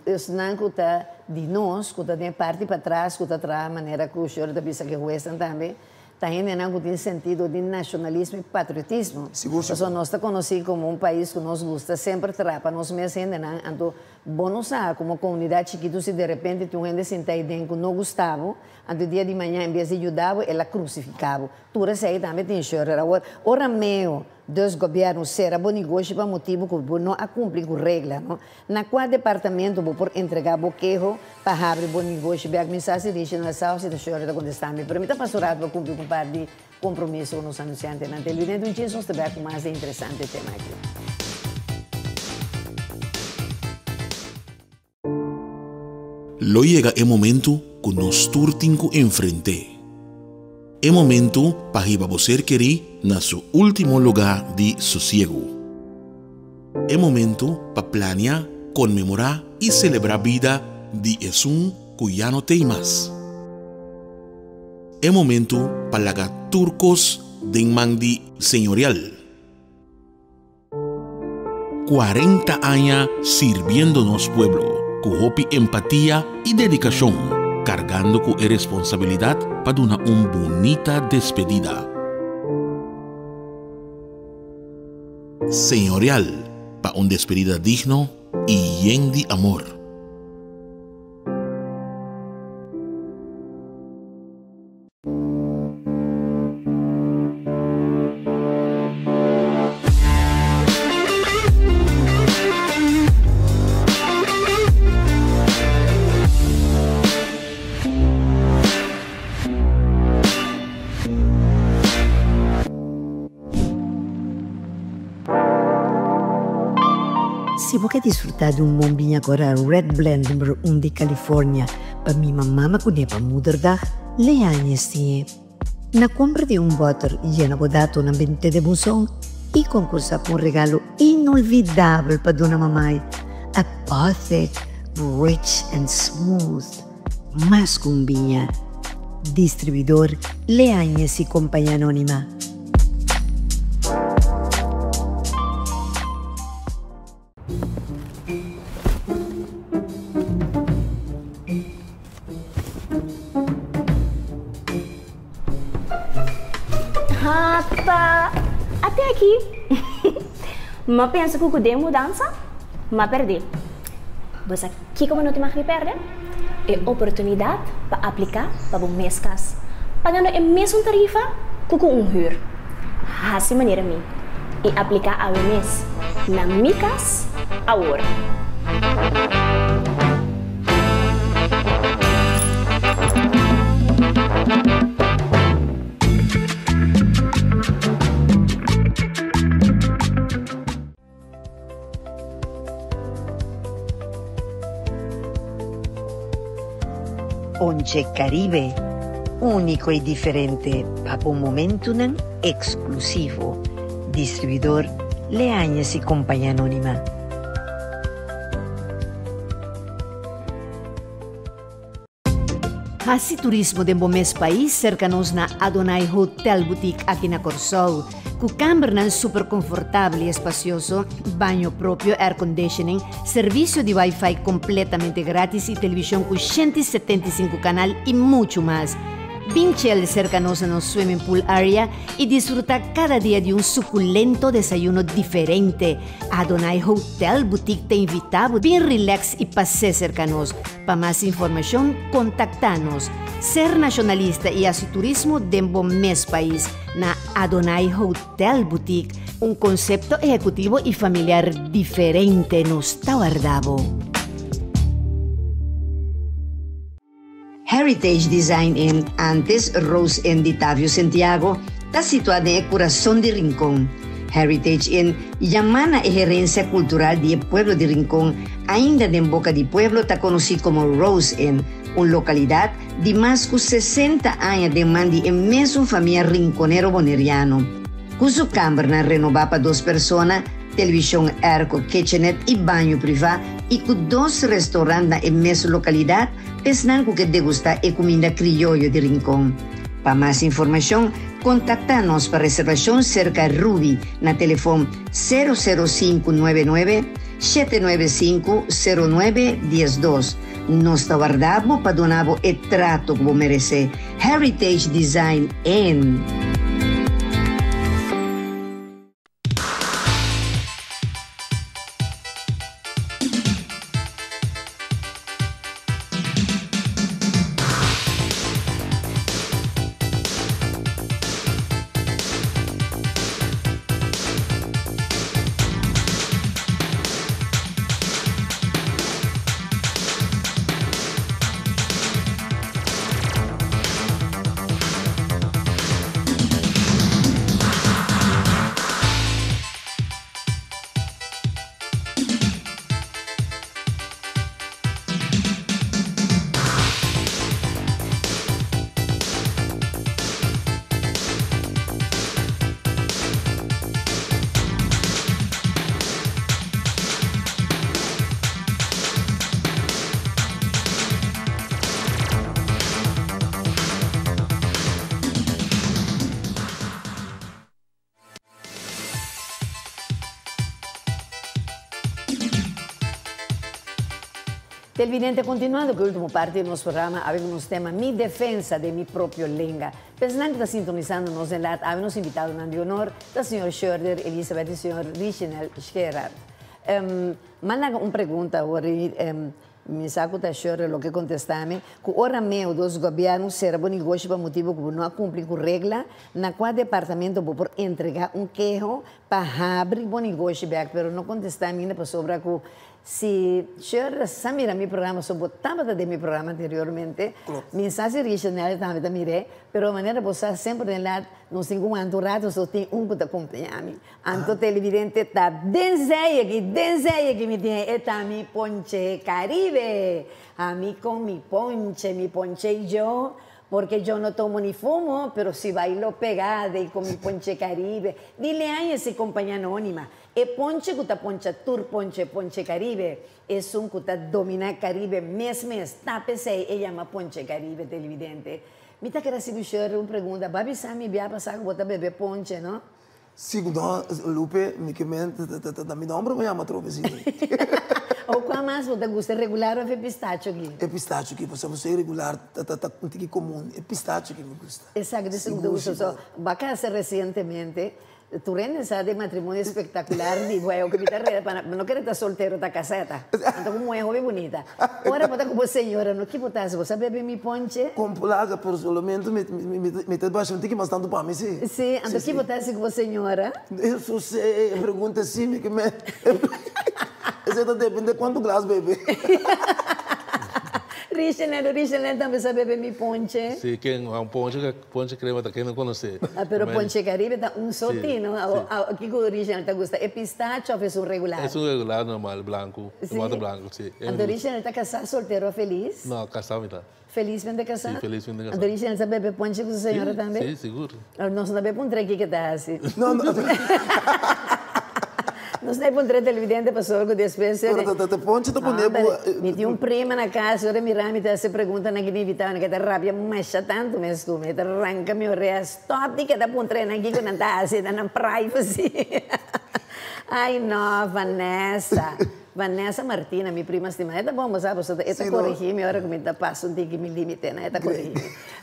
esnan cu ta di nos, cu ta den e parti patras, cu ta traha manera cu Shirley ta bisa cu e huesnan tambe, ta hendenan cu tin sentido di nacionalismo y patriotismo. Sigur, sigur. Pasobra nos ta conoci como un pais cu nos gusta semper traha pa nos mes hendenan, anto bo no sa como comunidad chikito si derepente tin un hende sinta ahi den cu no gusta bo, anto dia di maña en bes di yuda bo el a crucifica bo. Tur esey tambe tin Shirley. Awor, ora meo. Dus gobièrnu sera bo negoshi pa motibu ku bo no a kumpli ku regla, no? Na kua departamento bo por entregá bo keho pa habri bo negoshi bèk? Mi sa si Richie no a sa òf si ta Shirley ta kontestá mi, pero mi ta pasa un ratu pa kumpli ku un par di kompromiso ku nos anunsiantenan. Televidente, un chis nos ta bèk ku mas di e interesante tema aki. Lo yega e momento ku nos tur tin ku enfrent'é. E momento pa hiba bo ser kerí na su último lugá di sosiegu. E momento pa plania, konmemorá i selebrá bida di esun ku ya no t'ei mas. E momento pa laga tur kos den man di Señorial. 40 aña sirbiendo nos pueblo ku hopi empatia i dedikashon, kargando ku e responsabilidat pa duna un bunita despedida. Señorial pa un despedida digno i yen di amor. Si bo ke disfrutá di un bon biña kora Red Blend numero un di California pa mima mama kuné pa Moederdag, Leañez tin e. Na kompra di un bòter yena bo datonan bent'é de buzon i konkursá pa un regalo inolvidabel pa duna mamai, Apothic Rich and Smooth, mas ku un biña. Distribuidor Leañez i Compañía Anónima. Ata, ate aki. M'a pensa ku ku den mudansa, m'a pèrdè. Bo sa kiko bo no tin mag di pèrdè? E oportunidat pa apliká pa bo mes kas, pagando e mesun tarifa ku ku un hür. Hasi manera mi i apliká awe mes na Mi Kas Awor. Ponche Caribe, úniko i diferente pa bo momentunan eksklusivo. Distribuidor Leañez y Compañía Anónima. Hasi turismo den bo mes pais serka nos na Adonai Hotel Boutique aki na Kòrsou. Ku kambernan super konfortabel i espasioso, baño propio, air conditioning, servisio di wifi kompletamente gratis i televishon ku 175 kanal i muchu mas. Bin chel serka nos na nos swimming pool area i disfrutá kada dia di un sukulento desayuno diferente. Adonai Hotel Boutique ta invitá bo bin relax i pas'é serka nos. Pa mas informashon kontaktá nos. Ser nashonalista i hasi turismo den bo mes pais na Adonai Hotel Boutique, un konsepto ehekutivo i familiar diferente nos ta warda bo. Heritage Design Inn, antes Rose Inn di Tavio Sentiago, ta situá den e kurason di Rincon. Heritage Inn yamá na e herensia kultural di e pueblo di Rincon, ainda den boka di pueblo ta konosí komo Rose Inn, un lokalidat di mas ku 60 aña den man di e mesun famia rinconero boneriano. Ku su kambernan renobá pa dos persona, televishon airco, kitchenet i baño privá i ku dos restaurant na e mesun lokalidat, Esnan ku ke degustá e kuminda krioyo di Rincon. Pa mas informashon, kontaktá nos pa reservashon serka Ruby na telefon 00599 795 09 12. Nos ta warda bo pa duna bo e trato ku bo meresé. Heritage Design Inn. Televidente, continuando cu e ultimo parti di nos programa, awe nos tema "Mi Defensa di Mi Propio Lenga". Pensando cu ta sintonisando nos en laat, awe nos invitado di honor, ta señor Schörder Elizabeth y señor Richinel Gerard. M'a laga un pregunta awor, mi sa cu ta Schörder lo ke contesta mi, cu ora MEO, dus gobierno, sera bo negoshi pa motibo cu no a cumpli cu regla, na cua departamento bo por entrega un keho pa habri bo negoshi bek? Pero no contesta mi ainda pasobra cu si Schörder sa mira mi programa, so bo tabata den mi programa anteriormente, mi sa si Richinel tambe ta mir'e, pero manera bo sa semper den laat, nos tin cu un rato, so tin un cu ta acompaña mi. Anto, televidente, ta den zij aki, den zij aki mi tin e ta mi Ponche Caribe. Ami cu mi ponche y yo, porque yo no tomo ni fumo, pero si bailo pegada y con mi Ponche Caribe. Di Leañez y Compañía Anónima. E ponche cu ta poncha tur ponche, Ponche Caribe. Esun cu ta domina Caribe mes mes. Ta p'esey e yama Ponche Caribe, televidente. Mi ta kier haci un pregunta. B'a bisa mi biaha pasa cu bo ta bebe ponche, no? Segundo, Lupe, mi ke men, mi nomber mi yama trobe si. O cua mas bo ta gusta, regular of pistacho aki? E pistacho aki, bo regular, ta un tiki comun. E pistacho cu mi gusta. Exacto, esey mi gusta. So, b'a casa recientemente, tur hende sa di matrimonio espectacular di bueno, cu mi ta pa no kier ta soltero, ta casa. Anto como e hopi bunita. Ora bo ta cu señora, no kico bo ta, bo sa bebe mi ponche? Com placa, pero solamente mi ta bastante cu mas tanto pa mi, si. Si, anto kico bo ta cu señora? Eso si, pregunta si, mi ke men. Esey ta depende cuanto glas bebe. Richard, Richard tambe sa bebe mi ponche? Si, ken un ponche, ponche crema ta ken no conoce. Ah, pero ponche Caribe ta un so tino. Kico Richard ta gusta? E pistacho of e un regular? E un regular normal, blanco. Si? Blanco, si. Anto Richard ta casa, soltero, feliz? No, casa mi ta. Felizmente casa? Si, felizmente casa. Anto Richard sa bebe ponche cu su señora tambe? Si, sigur. Nos no ta puntra kico ta asina. No. Nos no puntra, televidente, pasobra cu despues. Pero ta ponche ta pone. Mi tin un prima na cas, ora mira mi ta haci pregunta na kico invitado, cu ta rabia masha tanto mes cu mi ta ranca mi orea, stop di keda puntra na kico nan ta haci, nan privacy. Ai no, Vanessa. Vanessa Martina, mi prima stima. Ta bon, sabi, e ta corigi mi ora cu mi ta pasa un tiki mi limite, no? E ta corigi.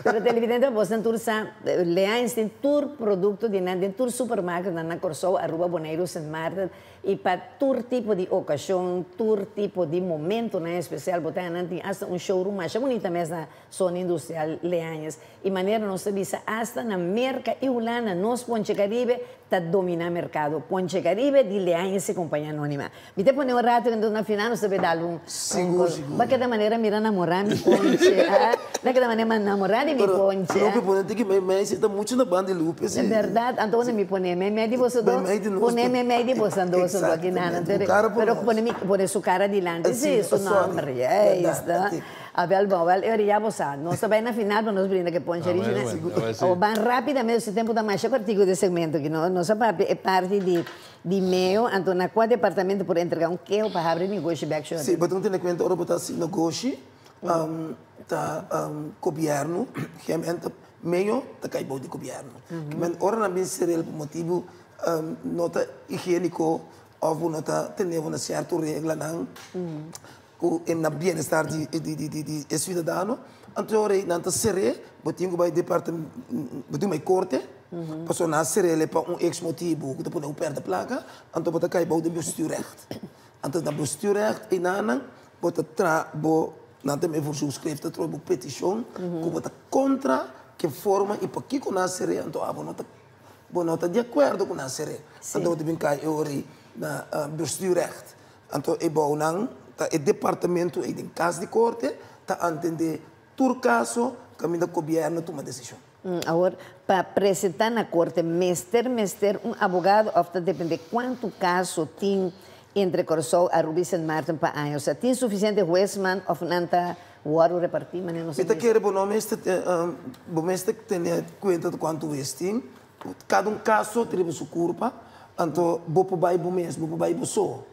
Pero, televidente, bo tur sa, Leañez tin tur producto di nan, tin tur supermarket na Corsou, Aruba, Bonaire, Sint Maarten, y pa tur tipo di ocasion, tur tipo di momento, né, especial, bo ta nan tin hasta un showroom mas bunita mes na zona industrial Leañez. Y manera nos bisa, hasta na Merca y Hulanda, nos Ponche Caribe ta domina mercado. Ponche Caribe di Leañez y Compañía Anónima. Mi ta pone un rato, na final nos ta bay un Sigur. Bay cada manera mira namora mi ponche, ah? Bay cada manera namora di mi ponche. Lupe, pone cu mi ta mucho na banda di Lupe, si. E berdad, anto mi pone mei di bo dos, pone mei di bo dos aki na, pero pone su cara dilanti, si, su nomber, yes, no? Ah, wel, bon, wel, eu ya bo sa. Nos tambe na final pa nos brinda cu ponche original. O ban rapidamente, e tempo ta mas cortico di segmento aki, no? Nos e parti di MEO, anto na cua departamento por entrega un keho pa habri negoshi bek? Si, mas tene cuenta, ora bo ta negoshi, ta gobierno, gemeente, MEO, ta cay di gobierno. Men ora nan bin ser'e pa motibo no ta higienico of no ta tene un cierto regla nan, na bienestar di ciudadano, anto ora nan ta ser'e, bo tin cu bay departamento, bo tin bay corte, paso nan ser'e pa un X motibo, cu ta pone perde placa, anto bo ta cay bou di bestuurrecht. Anto na bestuurrecht e nan bo ta tra bo nan tambe verzoekschrift, ta bo peticion, cu bo ta contra cu forma y pakico nan ser'e, anto bo no ta di acuerdo cu nan ser'e. Anto bo bin cay ora na bestuurrecht. Anto e bou nan ta e departamento e den cas di corte ta atende tur caso caminda gobierno tuma decision. Awor, pa presenta na corte, mester un abogado of ta depende cuanto caso tin entre Corsou, Aruba y Sint Maarten pa aña? Osea, tin suficiente huesman of nan ta wordo reparti, maar no Mi ta kere bo mester tene cuenta di cuanto hues tin. Cada un caso tin su curva, anto bo por bay bo mes, bo por bay bo so.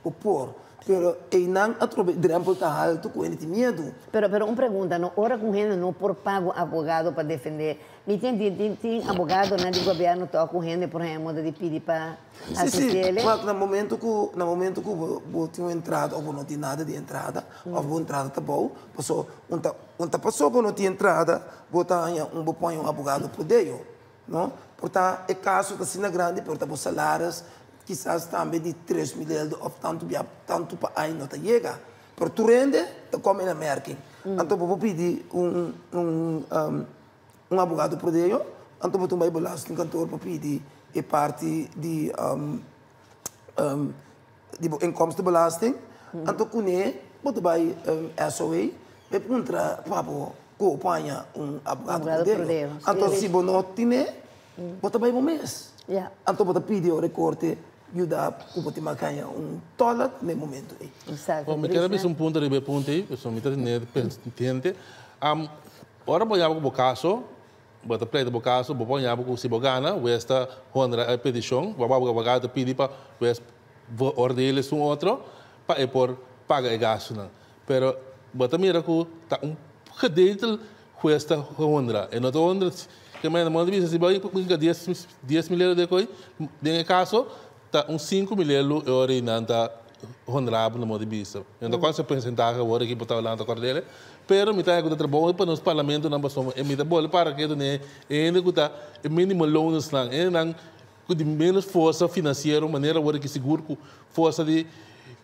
Bo por. Pero einan atrobe drempel ta haltu ku hende tin miedu. Pero un pregunta no, ora ku hende no por paga un abogado pa defende, mi tin tin tin abogadonan di gobierno tok ku hende por haña moda di pidi pa asisti ele? Si, si, wak na momento ku na momento ku bo bo tin un entrada of bo no tin nada di entrada of bo entrada ta bou, paso un ta un ta paso bo no tin entrada bo ta haña un bo por haña un abogado por deyo. No por ta e kaso ta asina grandi pero ta bo salaris kisas tambe di 3000 eldo of tantu bia tantu pa aña no ta yega. Pero tur hende ta kome na merking. Anto bo por pidi un un un abogado pro deo anto bo ta bai belastingkantoor pa pidi e parti di di bo inkomstenbelasting, anto kuné bo ta bai SOA bai puntra pa bo ku bo haña un abogado pro deo. Anto si bo no tine, bo ta bai bo mes. Anto bo ta pidi ora e korte yuda ku bo tin mas haña un tòlk na e momento ei. Bon, mi kere bisa un punto riba e punto ei, pasobra mi ta tene pendiente. Ora bo yama ku bo kaso, Bo ta pleita bo kaso, bo por haña bo ku si bo gana, wes ta honra e petishon, bo abogado ta pidi pa wes veroordeel esun otro pa e por paga e gastunan. Pero bo ta mira ku ta un gedeelte hues ta honra, e no ta honra, ke manera bo ta bisa si bo hinka 10 mil euro den koe, den e kaso ta un 5000 euro e ora ei nan ta honra bo na modo di bisa. Mi no ta konoce porcentahe awor aki bo ta hablando ta kordele, pero mi ta haña ku ta trabou pa nos parlamentonan pasobra e mi ta bole para ketu ne e hende ku ta e minimo loonsnan, e hendenan ku di menos forsa finansiero manera awor aki sigur ku forsa di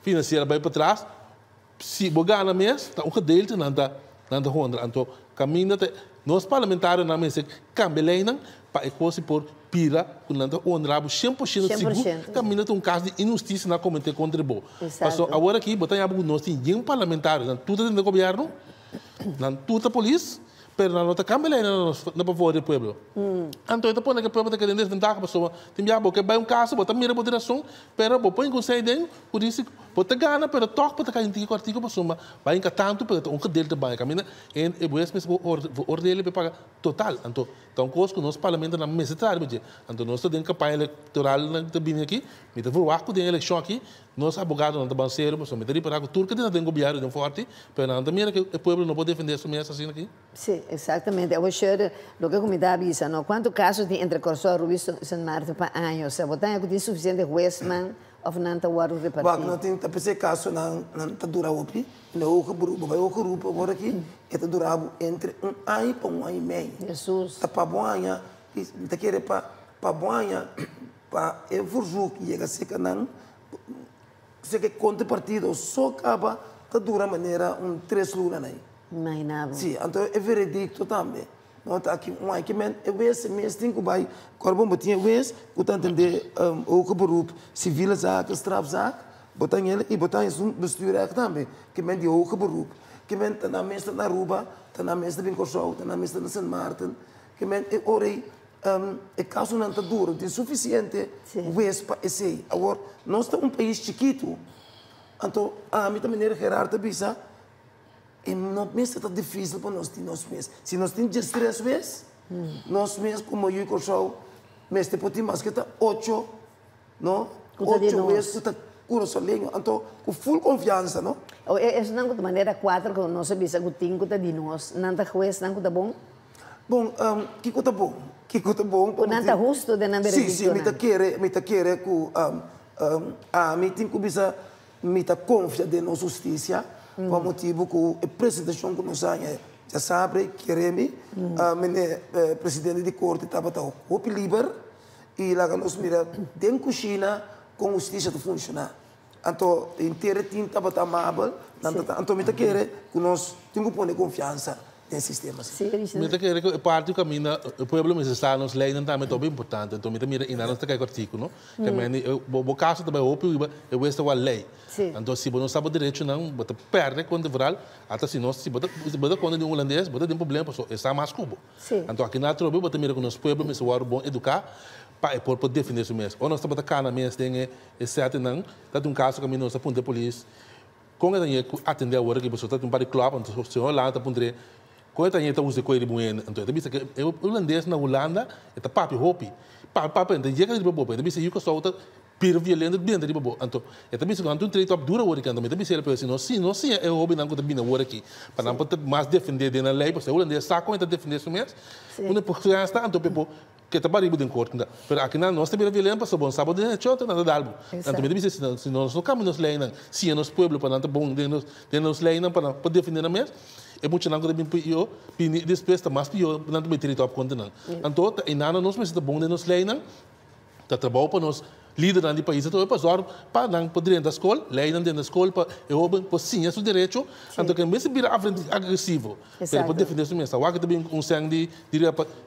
finansiero a bai patras, si bo gana mes ta un gedeelte nan ta honra. Anto kaminda ta nos parlamentarionan mester kambia leynan pa e kos por bira ku nan ta honra bo 100% sigur kaminda ta un kas di inhustisia nan a kometé kontra bo. Pasobra awor aki bo ta haña bo ku nos tin yen parlamentario, nan tur ta den gobièrnu, nan tur ta polis, pero nan no ta kambia leynan na favor di e pueblo. Anto e ta pone ku e pueblo ta keda den desventaha pasobra tin bia bo ke bai un kaso bo ta mira bo tin rason, pero bo pon konsei den ku dici bo ta gana pero tòg bo ta kai un tiki ku artíkulo pasobra bai hinka tantu pero ta un gedeelte bai kaminda en e hues mester por veroordeel pa e paga total. Anto ta un kos ku nos parlamentonan mester traha riba dje. Anto nos ta den kampaña elektoral nan ta bini aki, mi ta verwagt ku den elekshon aki nos abogadonan ta ban serio pasobra mi ta ripará ku tur kende ta den gobièrnu den fòrti pero nan ta mira ku e pueblo no por defendé su mes asina aki. Sí, exactamente. Awor Shirley, loke ku mi ta bisa, no? Kuantu kaso tin entre Kòrsou, Aruba i Sint Maarten pa aña? Osea, bo ta haña ku tin sufisiente huesnan òf nan ta wòrdu repartí? Wak, no tin, ta p'esei kasonan nan ta dura hopi. In e hoge beroep, bo bai hoge beroep awor aki, e ta dura bo entre un aña pa un aña i mei. Hesus. Ta pa bo haña, mi ta kere pa pa bo haña, pa e verzoek yega serka nan, serka e kontrapartido so kaba ta dura manera un tres luna nan. Imagina bo. Si, anto e veredikto tambe. No ta aki un ai ke men e wes mes tin ku bai kòrda bon bo tin e wes ku ta entendé hoge beroep civiele zaak en strafzaak bo ta hel i bo ta esun bestuurrecht tambe ke men di hoge beroep ke men ta nan mes ta na Aruba ta nan mes ta bin Kòrsou ta nan mes ta na Sint Maarten ke men e ora ei e kasonan ta dura tin sufisiente wes pa esei awor nos ta un pais chikitu anto ami ta manera Gerard ta bisa. E no mester ta difísil pa nos tin nos mes. Si nos tin 13 wes, nos mes komo yu Kòrsou mester por tin maske ta ocho, no? Ocho wes ku ta kurasoleño. Anto ku ful konfiansa, no? O esnan ku ta manera kuater ku nos a bisa ku tin ku ta di nos, nan ta huesnan ku ta bon? Bon, kiko ta bon? Kiko ta bon? Ku nan ta hustu den nan verediktonan? Si, si, mi ta kere, mi ta kere ku ami tin ku bisa Mi ta konfia den nos hustisia pa motibu ku e presentashon ku nos haña djasabre kere mi mene presidente di korte tabata hopi liber i laga nos mira den kushina kon hustisia ta funshoná. Anto henter e tim tabata amabel, nan ta anto mi ta kere ku nos tin ku pone konfiansa den sistema si. Mi ta kere ku e parti ku kaminda e pueblo mester sa nos leinan tambe ta hopi importante. Anto mi ta mira einan nos ta kai ku artíkulo. Ke mende bo kaso ta bai hopi riba e wes ta wak lei. Anto si bo no sa bo derechonan bo ta pèrdè konta vooral ata si nos si bo ta bo ta konta di un hulandes bo ta den problema pasobra e sa mas ku bo. Anto aki na atrobe bo ta mira ku nos pueblo mester wòrdu bon eduká pa e por por defendé su mes. Ora nos tabata kana mes den e sètenan ta tin un kaso kaminda nos a puntra e polis kon e ta yega ku atendé awor aki pasobra ta tin un par di klòp anto señor Holanda ta puntr'é Kon e ta yega ta usa e koe riba un hende? Anto e ta bisa ku e hulandes na Hulanda e ta papia hopi. Papia, papia, e ta yega riba bo, e ta bisa yu Kòrsou ta. Bira violento benta riba bo. Anto e ta bisa ku nan ta un trade op duro awor aki. Anto mi ta bisa el pero si nos si nos siña e hobennan ku ta bini awor aki pa nan por ta mas defendé den nan lei pasobra e hulandes sa kon e ta defendé su mes. Unda por gasta anto pe bo ke ta bari bo den kort. Pero aki nan nos ta bira violento pasobra bo no sa bo derecho anto nan ta dal bo. Anto mi ta bisa si nos no kambia nos leinan siña nos pueblo pa nan ta bon den nos den nos leinan pa nan por defendé nan mes e muchanan ku ta bin pió bini despues ta mas pió nan ta bai trade op kontra nan. Anto ta einan nos mester ta bon den nos leinan. Ta trabou pa nos lidernan di pais atrobe pa zòrg pa nan por drenta skol, leinan drenta skol pa e hoben por siña su derecho, anto ke en bes di bira agresivo, pero e por defende su mes. Awor ta bin un sèn di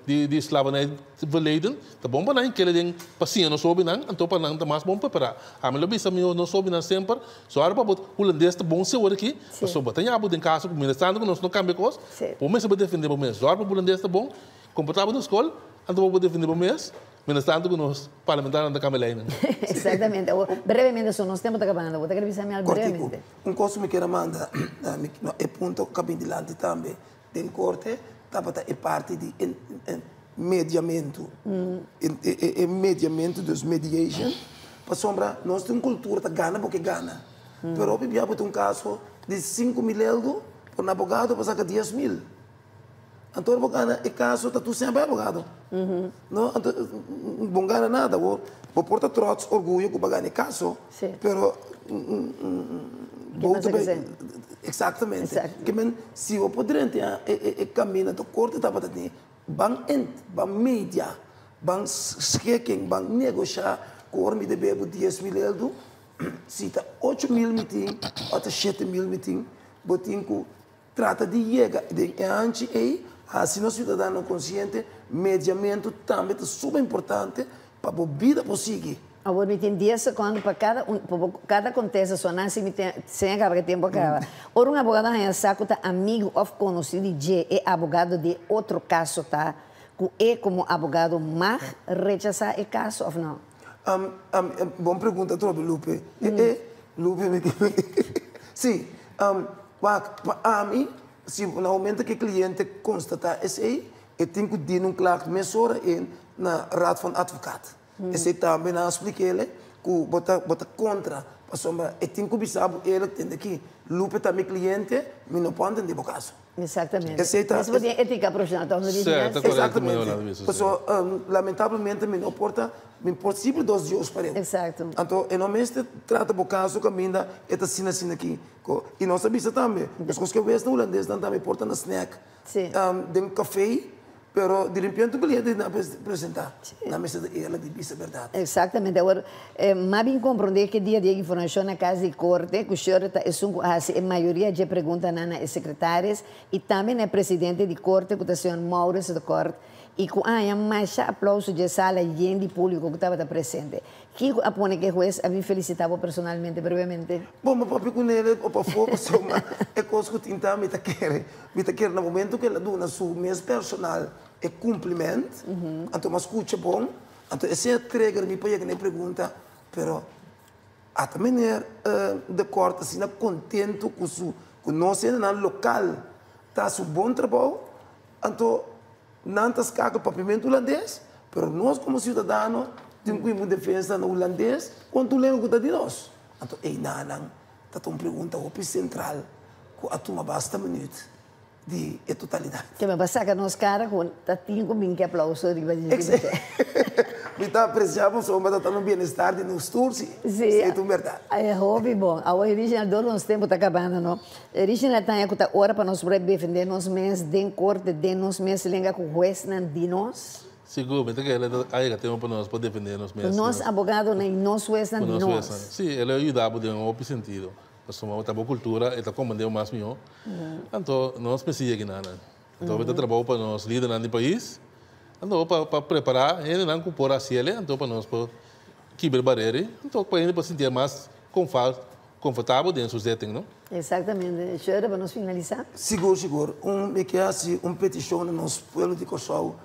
di slavernij verleden, ta bon pa nan kere den pa siña nos hobennan, anto pa nan ta mas bon prepará. Ami lo bisa mi nos hobennan semper, zòrg pa bo hulandes ta bon si awor aki, pasobra bo ta ña bo den kaso ku mientrastanto ku nos no kambia kos, bo mester por defende bo mes. Zòrg pa bo hulandes ta bon, komportá bo na skol, anto bo por defende bo mes. Mientras tanto ku nos parlamentarionan ta kambia leinan. Exactamente. Awor, brevemente so, nos tempo ta kabando. Bo ta kere bisa mi algo Kortiku. brevemente? Un kos ku mi kier a manda, no, e punto ku a bin dilanti tambe den korte tabata e parti di mediamentu. E mediamentu, dus mediation, pasobra nos tin un kultura ta gana bo ke gana. Pero hopi bia bo tin un kaso di 5000 elgo, por un abogado por saka 10,000. Anto ora bo gana e kaso ta tur semper abogado. No, anto bo no gana nada. Bo bo por ta trots, orguyo ku bo a gana e kaso, pero bo ta bai Eksaktamente. Ke men si bo por drenta e kaminda anto korte tabata tin ban ent, ban media, ban schikking, ban negosha ku ora mi debe bo 10,000 eldo, si ta 8000 mi tin òf ta 7000 mi tin, bo tin ku Trata di yega den e hanchi ei, hasi nos siudadanonan konsiente, mediamentu tambe ta suma importante pa bo bida por sigui. Awor mi tin dies sekondo pa kada un, pa bo kada kontesta, so Nancy mi tin, sin a kaba ke tempu a kaba. Ora un abogado haña sa ku ta amigu òf konosí di dje, e abogado di e otro kaso ta ku e komo abogado mag rechasá e kaso òf no? Bon pregunta atrobe Lupe. Lupe mi Si, wak, pa ami, si na momento ku e kliente konstatá esei, e tin ku dina un klacht mesora in na Raad van Advocaat. Esei tambe nan a splik'é ku bo ta bo ta kontra, pasobra e tin ku bisa bo eerlijk tende aki, Lupe ta mi kliente, mi no por atendé bo kaso. Exactamente. Esei ta. Esei bo tin etica profesional toch no di Sè, ta korekto mi Yolanda bisa. Paso lamentablemente mi no por ta, mi por sirbi dos Dios pareu. Exacto. Anto e no mester trata bo kaso kaminda e ta asina asina aki. I nos a bisa tambe, meskos ke wes na hulandes nan tambe por ta na snack, den kafé. Pero di repente un cliente na presenta, nan mester ta eerlijk di bisa berdad. Exactamente. Awor, m'a bin comprende ke dia di e informacion na cas di corte cu Shirley ta esun cu a haci e mayoria dje preguntanan na e secretaris y tambe na e presidente di corte cu ta señor Maurits de Kort y cu a haña masha aplauso dje sala yen di publico cu tabata presente. Kiko a pone ke hues a bin felicita bo personalmente brevemente? Bon, mi papia ku Nele pa pafó pasobra e kos ku tin ta mi ta kere. Mi ta kere na momento ku el a duna su mes personal e kumpliment, anto mi a skucha bon, anto esei a trigger mi pa yega na e pregunta, pero ata meneer De Kort asina kontentu ku su ku nos hendenan lokal ta hasi un bon trabou, anto Nan ta skakel papiamentu hulandes, pero nos komo siudadano tin ku himba un defensa na hulandes kontra un lenga ku ta di nos. Anto einanan ta ta un pregunta hopi sentral ku a tuma basta minüt di e totalidat. Ke meba saka nos kara ku ta tin ku bin ke aplauso riba di dje. Mi ta apresia pasobra ta ta na bienestar di nos tur si. Si. Esei ta un bèrdat. E hopi bon. Awor Richard dor nos tempu ta kabando no. Richard ta haña ku ta ora pa nos por defendé nos mes den korte den nos mes lenga ku huesnan di nos. Sigur, mi ta kere a yega tempu pa nos por defendé nos mes. Ku nos abogadonan i nos huesnan di nos. Si, el a yuda bo den hopi sentido. Pasobra ta bo kultura, e ta komprendé bo mas mihó. Anto nos mester yega nan. Anto ta trabou pa nos lidernan di pais. Anto pa prepará hendenan ku por hasi el, anto pa nos por kibra barera, anto pa hende por sintié mas konfortabel den su zetting, no? Exactamente. Shirley, pa nos finalisá. Sigur, sigur. Un, mi ke hasi un petishon na nos pueblo di Kòrsou,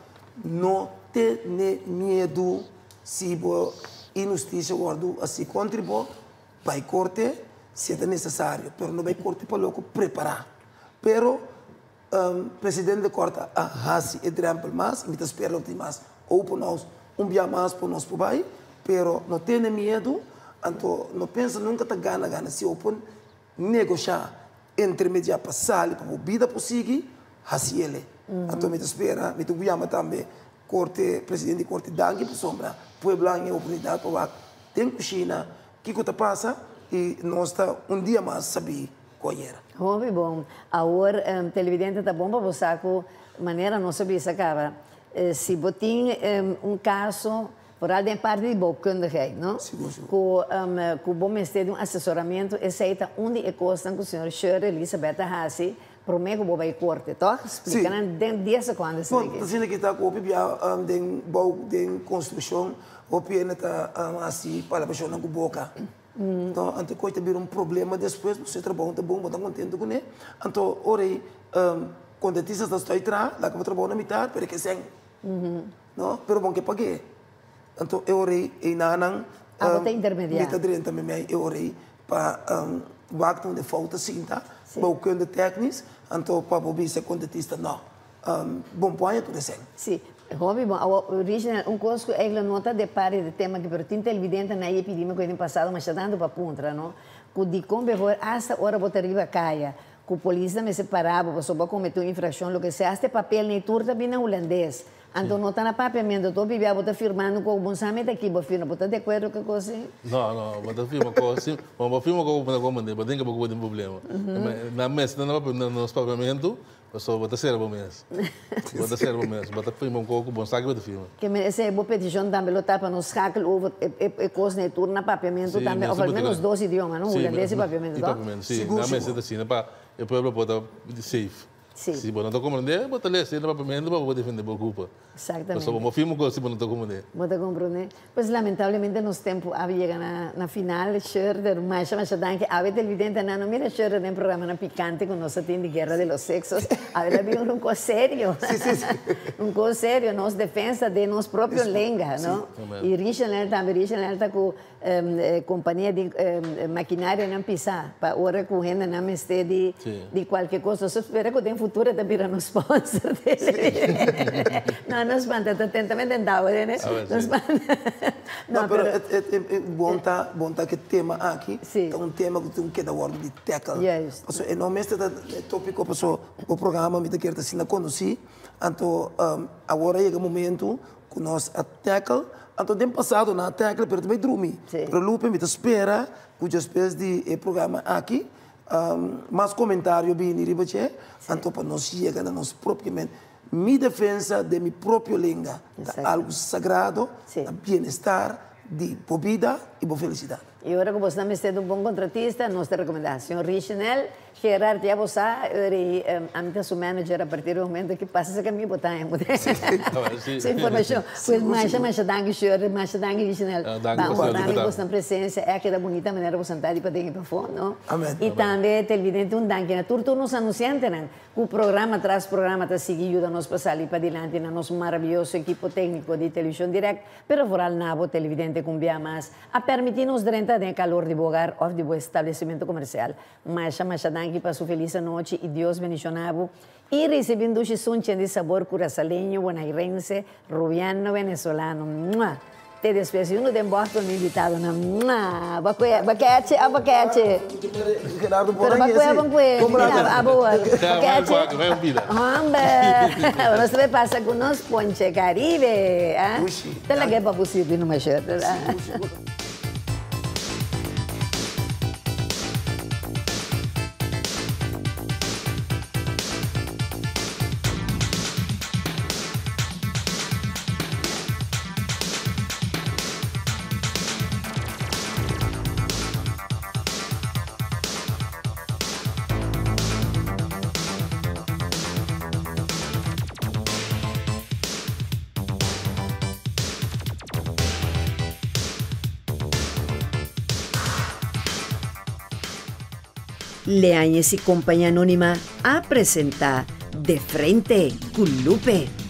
no tene miedu si bo inhustisia wòrdu hasi kontra bo, bai korte si e ta nesesario, pero no bai korte pa loko prepará. Pero Presidente Kort a hasi e drempel mas, mi ta spera lo tin mas open house un bia mas pa nos por bai. Pero no tene miedu, anto no pensa nunka ta gana gana. Si bo por negoshá, intermediá pa sali pa bo bida por sigui, hasi ele. Anto mi ta spera, mi ta yama tambe korte, presidente di korte danki pasobra pueblo a haña e oportunidat pa wak den kushina kiko ta pasa i nos ta un dia mas sabí ku ayera. Hopi bon. Awor televidente ta bon pa bo sa ku manera nos a bisa kaba si bo tin un kaso Vooral den parti di bouwkundigheid, no? Sigur, sigur. Ku, ku bo mester di un asesoramentu, esei ta un di e kosnan ku señor Shirley Elizabeth ta hasi promé ku bo bai korte, tòg? Si. Splika nan den dies sekondo Bon, esaki. ta asina ki ta ku hopi bia den bou, den konstrukshon, hopi hende ta hasi palabrashonnan ku boka. Anto, anto e kos ta bira un problema despues, pasobra e trabou no ta bon, bo ta kontentu kuné. Anto ora ei kontratista ta stòi traha, laga bo trabou na mitar, pero e ke sèn. No, pero bon ke pag'é. Anto e ora ei, einanan, Abo ta intermediá. Mi ta drenta meimei e ora ei pa wak unda e fout ta sinta, bouwkunde technisch, anto pa bo bisa e kontratista no, bon por haña tur e sèn. Sí, hopi bon. Awor, Richenel, un kos ku eigentlik no ta de parti di tema aki, pero tin televidentenan ei pidi mi ku den pasado masha tantu pa puntra, no, ku dikon mehor asta ora bo ta riba kaya, Ku polis ta mester para bo pasobra bo a komete un infrakshon loke sea hasta e papel nei tur ta bini na hulandes anto no ta na papiamento to bibia bo ta firmando ku bo sa mete aki bo firma bo ta di akuerdo ku e kos ei? No no bo ta firma ku si bo bo firma ku bo ta komprende bo tin ke bo ku bo tin problema nan mester ta na nos papiamento Pasobra bo ta sera bo mes. Bo ta sera bo mes. Bo ta firma un koko, bo no sa ke bo ta firma. Ke men esei bo petishon tambe lo ta pa nos schakel over e kos na e tur na papiamentu tambe of al menos dos idioma, no? Hulandes i papiamentu, I toch? papiamentu, si. Nan mester ta asina pa e pueblo por ta safe. Si bo no ta komprende, bo ta lesa na papiamentu pa bo por defende bo kupa. Exactamente. Pasobra bo firma un kos si bo no ta komprende. Bo ta komprende. Pues lamentablemente nos tempo a yega na na final. Shurder, masha masha danki. Awe televidentenan no mira Shurder den programanan picante cu nos a tin di Guerra de los Sexos. Awe la bin un cos serio. Sí, sí, sí. Un cos serio, nos defensa den nos propio lenga, no? Amen. Y Richenel tambe, Richenel ta cu Compania di maquinarianan pisa pa ora cu hendenan mester di di cualke cos. Nos ta spera cu den futuro e ta bira nos sponsor. No, no spanta, ta tentamente en tawa den e. No spanta. No, pero e bon ta, bon ta cu e tema aki ta un tema cu tin keda wordo di tackle. Pasobra e no mester ta e topico pasobra bo programa mi ta kere ta asina conoci. Anto awor a yega momento Ku nos a tackle, anto den pasado nan a tackle pero ta bai drumi. Pero Lupe mi ta spera ku despues di e programa aki mas komentario bini riba dje, anto pa nos yega na nos propio mente. Mi defensa den mi propio lenga ta algu sagrado na bienestar di bo bida i bo felisidat. I ora ku bo sta mester di un bon kontratista, nos ta rekomendá señor Richenel Gerard, ya bo sa, eri ami ta su manager a partir di e momento ki pasa esaki ami bo ta haña su informacion. Pues masha masha danki Shirley, masha danki Gishnel. Ba honra mi bosnan presencia, e a keda bunita manera bosan ta di paden i pafó, no? I tambe televidente un danki na tur tur nos anunciantenan ku programa tras programa ta sigui yuda nos pa sali padilanti na nos maraviyoso ekipo tecnico di Television Direct, pero vooral na bo televidente ku un bia mas a permiti nos drenta den e calor di bo hogar of di bo establecimento comercial. Masha masha danki pa su felis anochi y Dios bendiciona bo y ricibi un dushi sunchi di sabor curasaleño, bonairense, rubiano, venezolano. Mua! Te despues y uno den Boston mi invitadonan. Mua! Bo cue, bo keche of bo keche? Gerardo Pero bo cue bon cue? Abo bo keche? Homber! Nos ta bay pasa cu nos ponche Caribe, ah? Ta laga e pa bo sirbi numa shirt, verdad? Leañez y Compañía Anónima a presenta De Frente cu Lupe.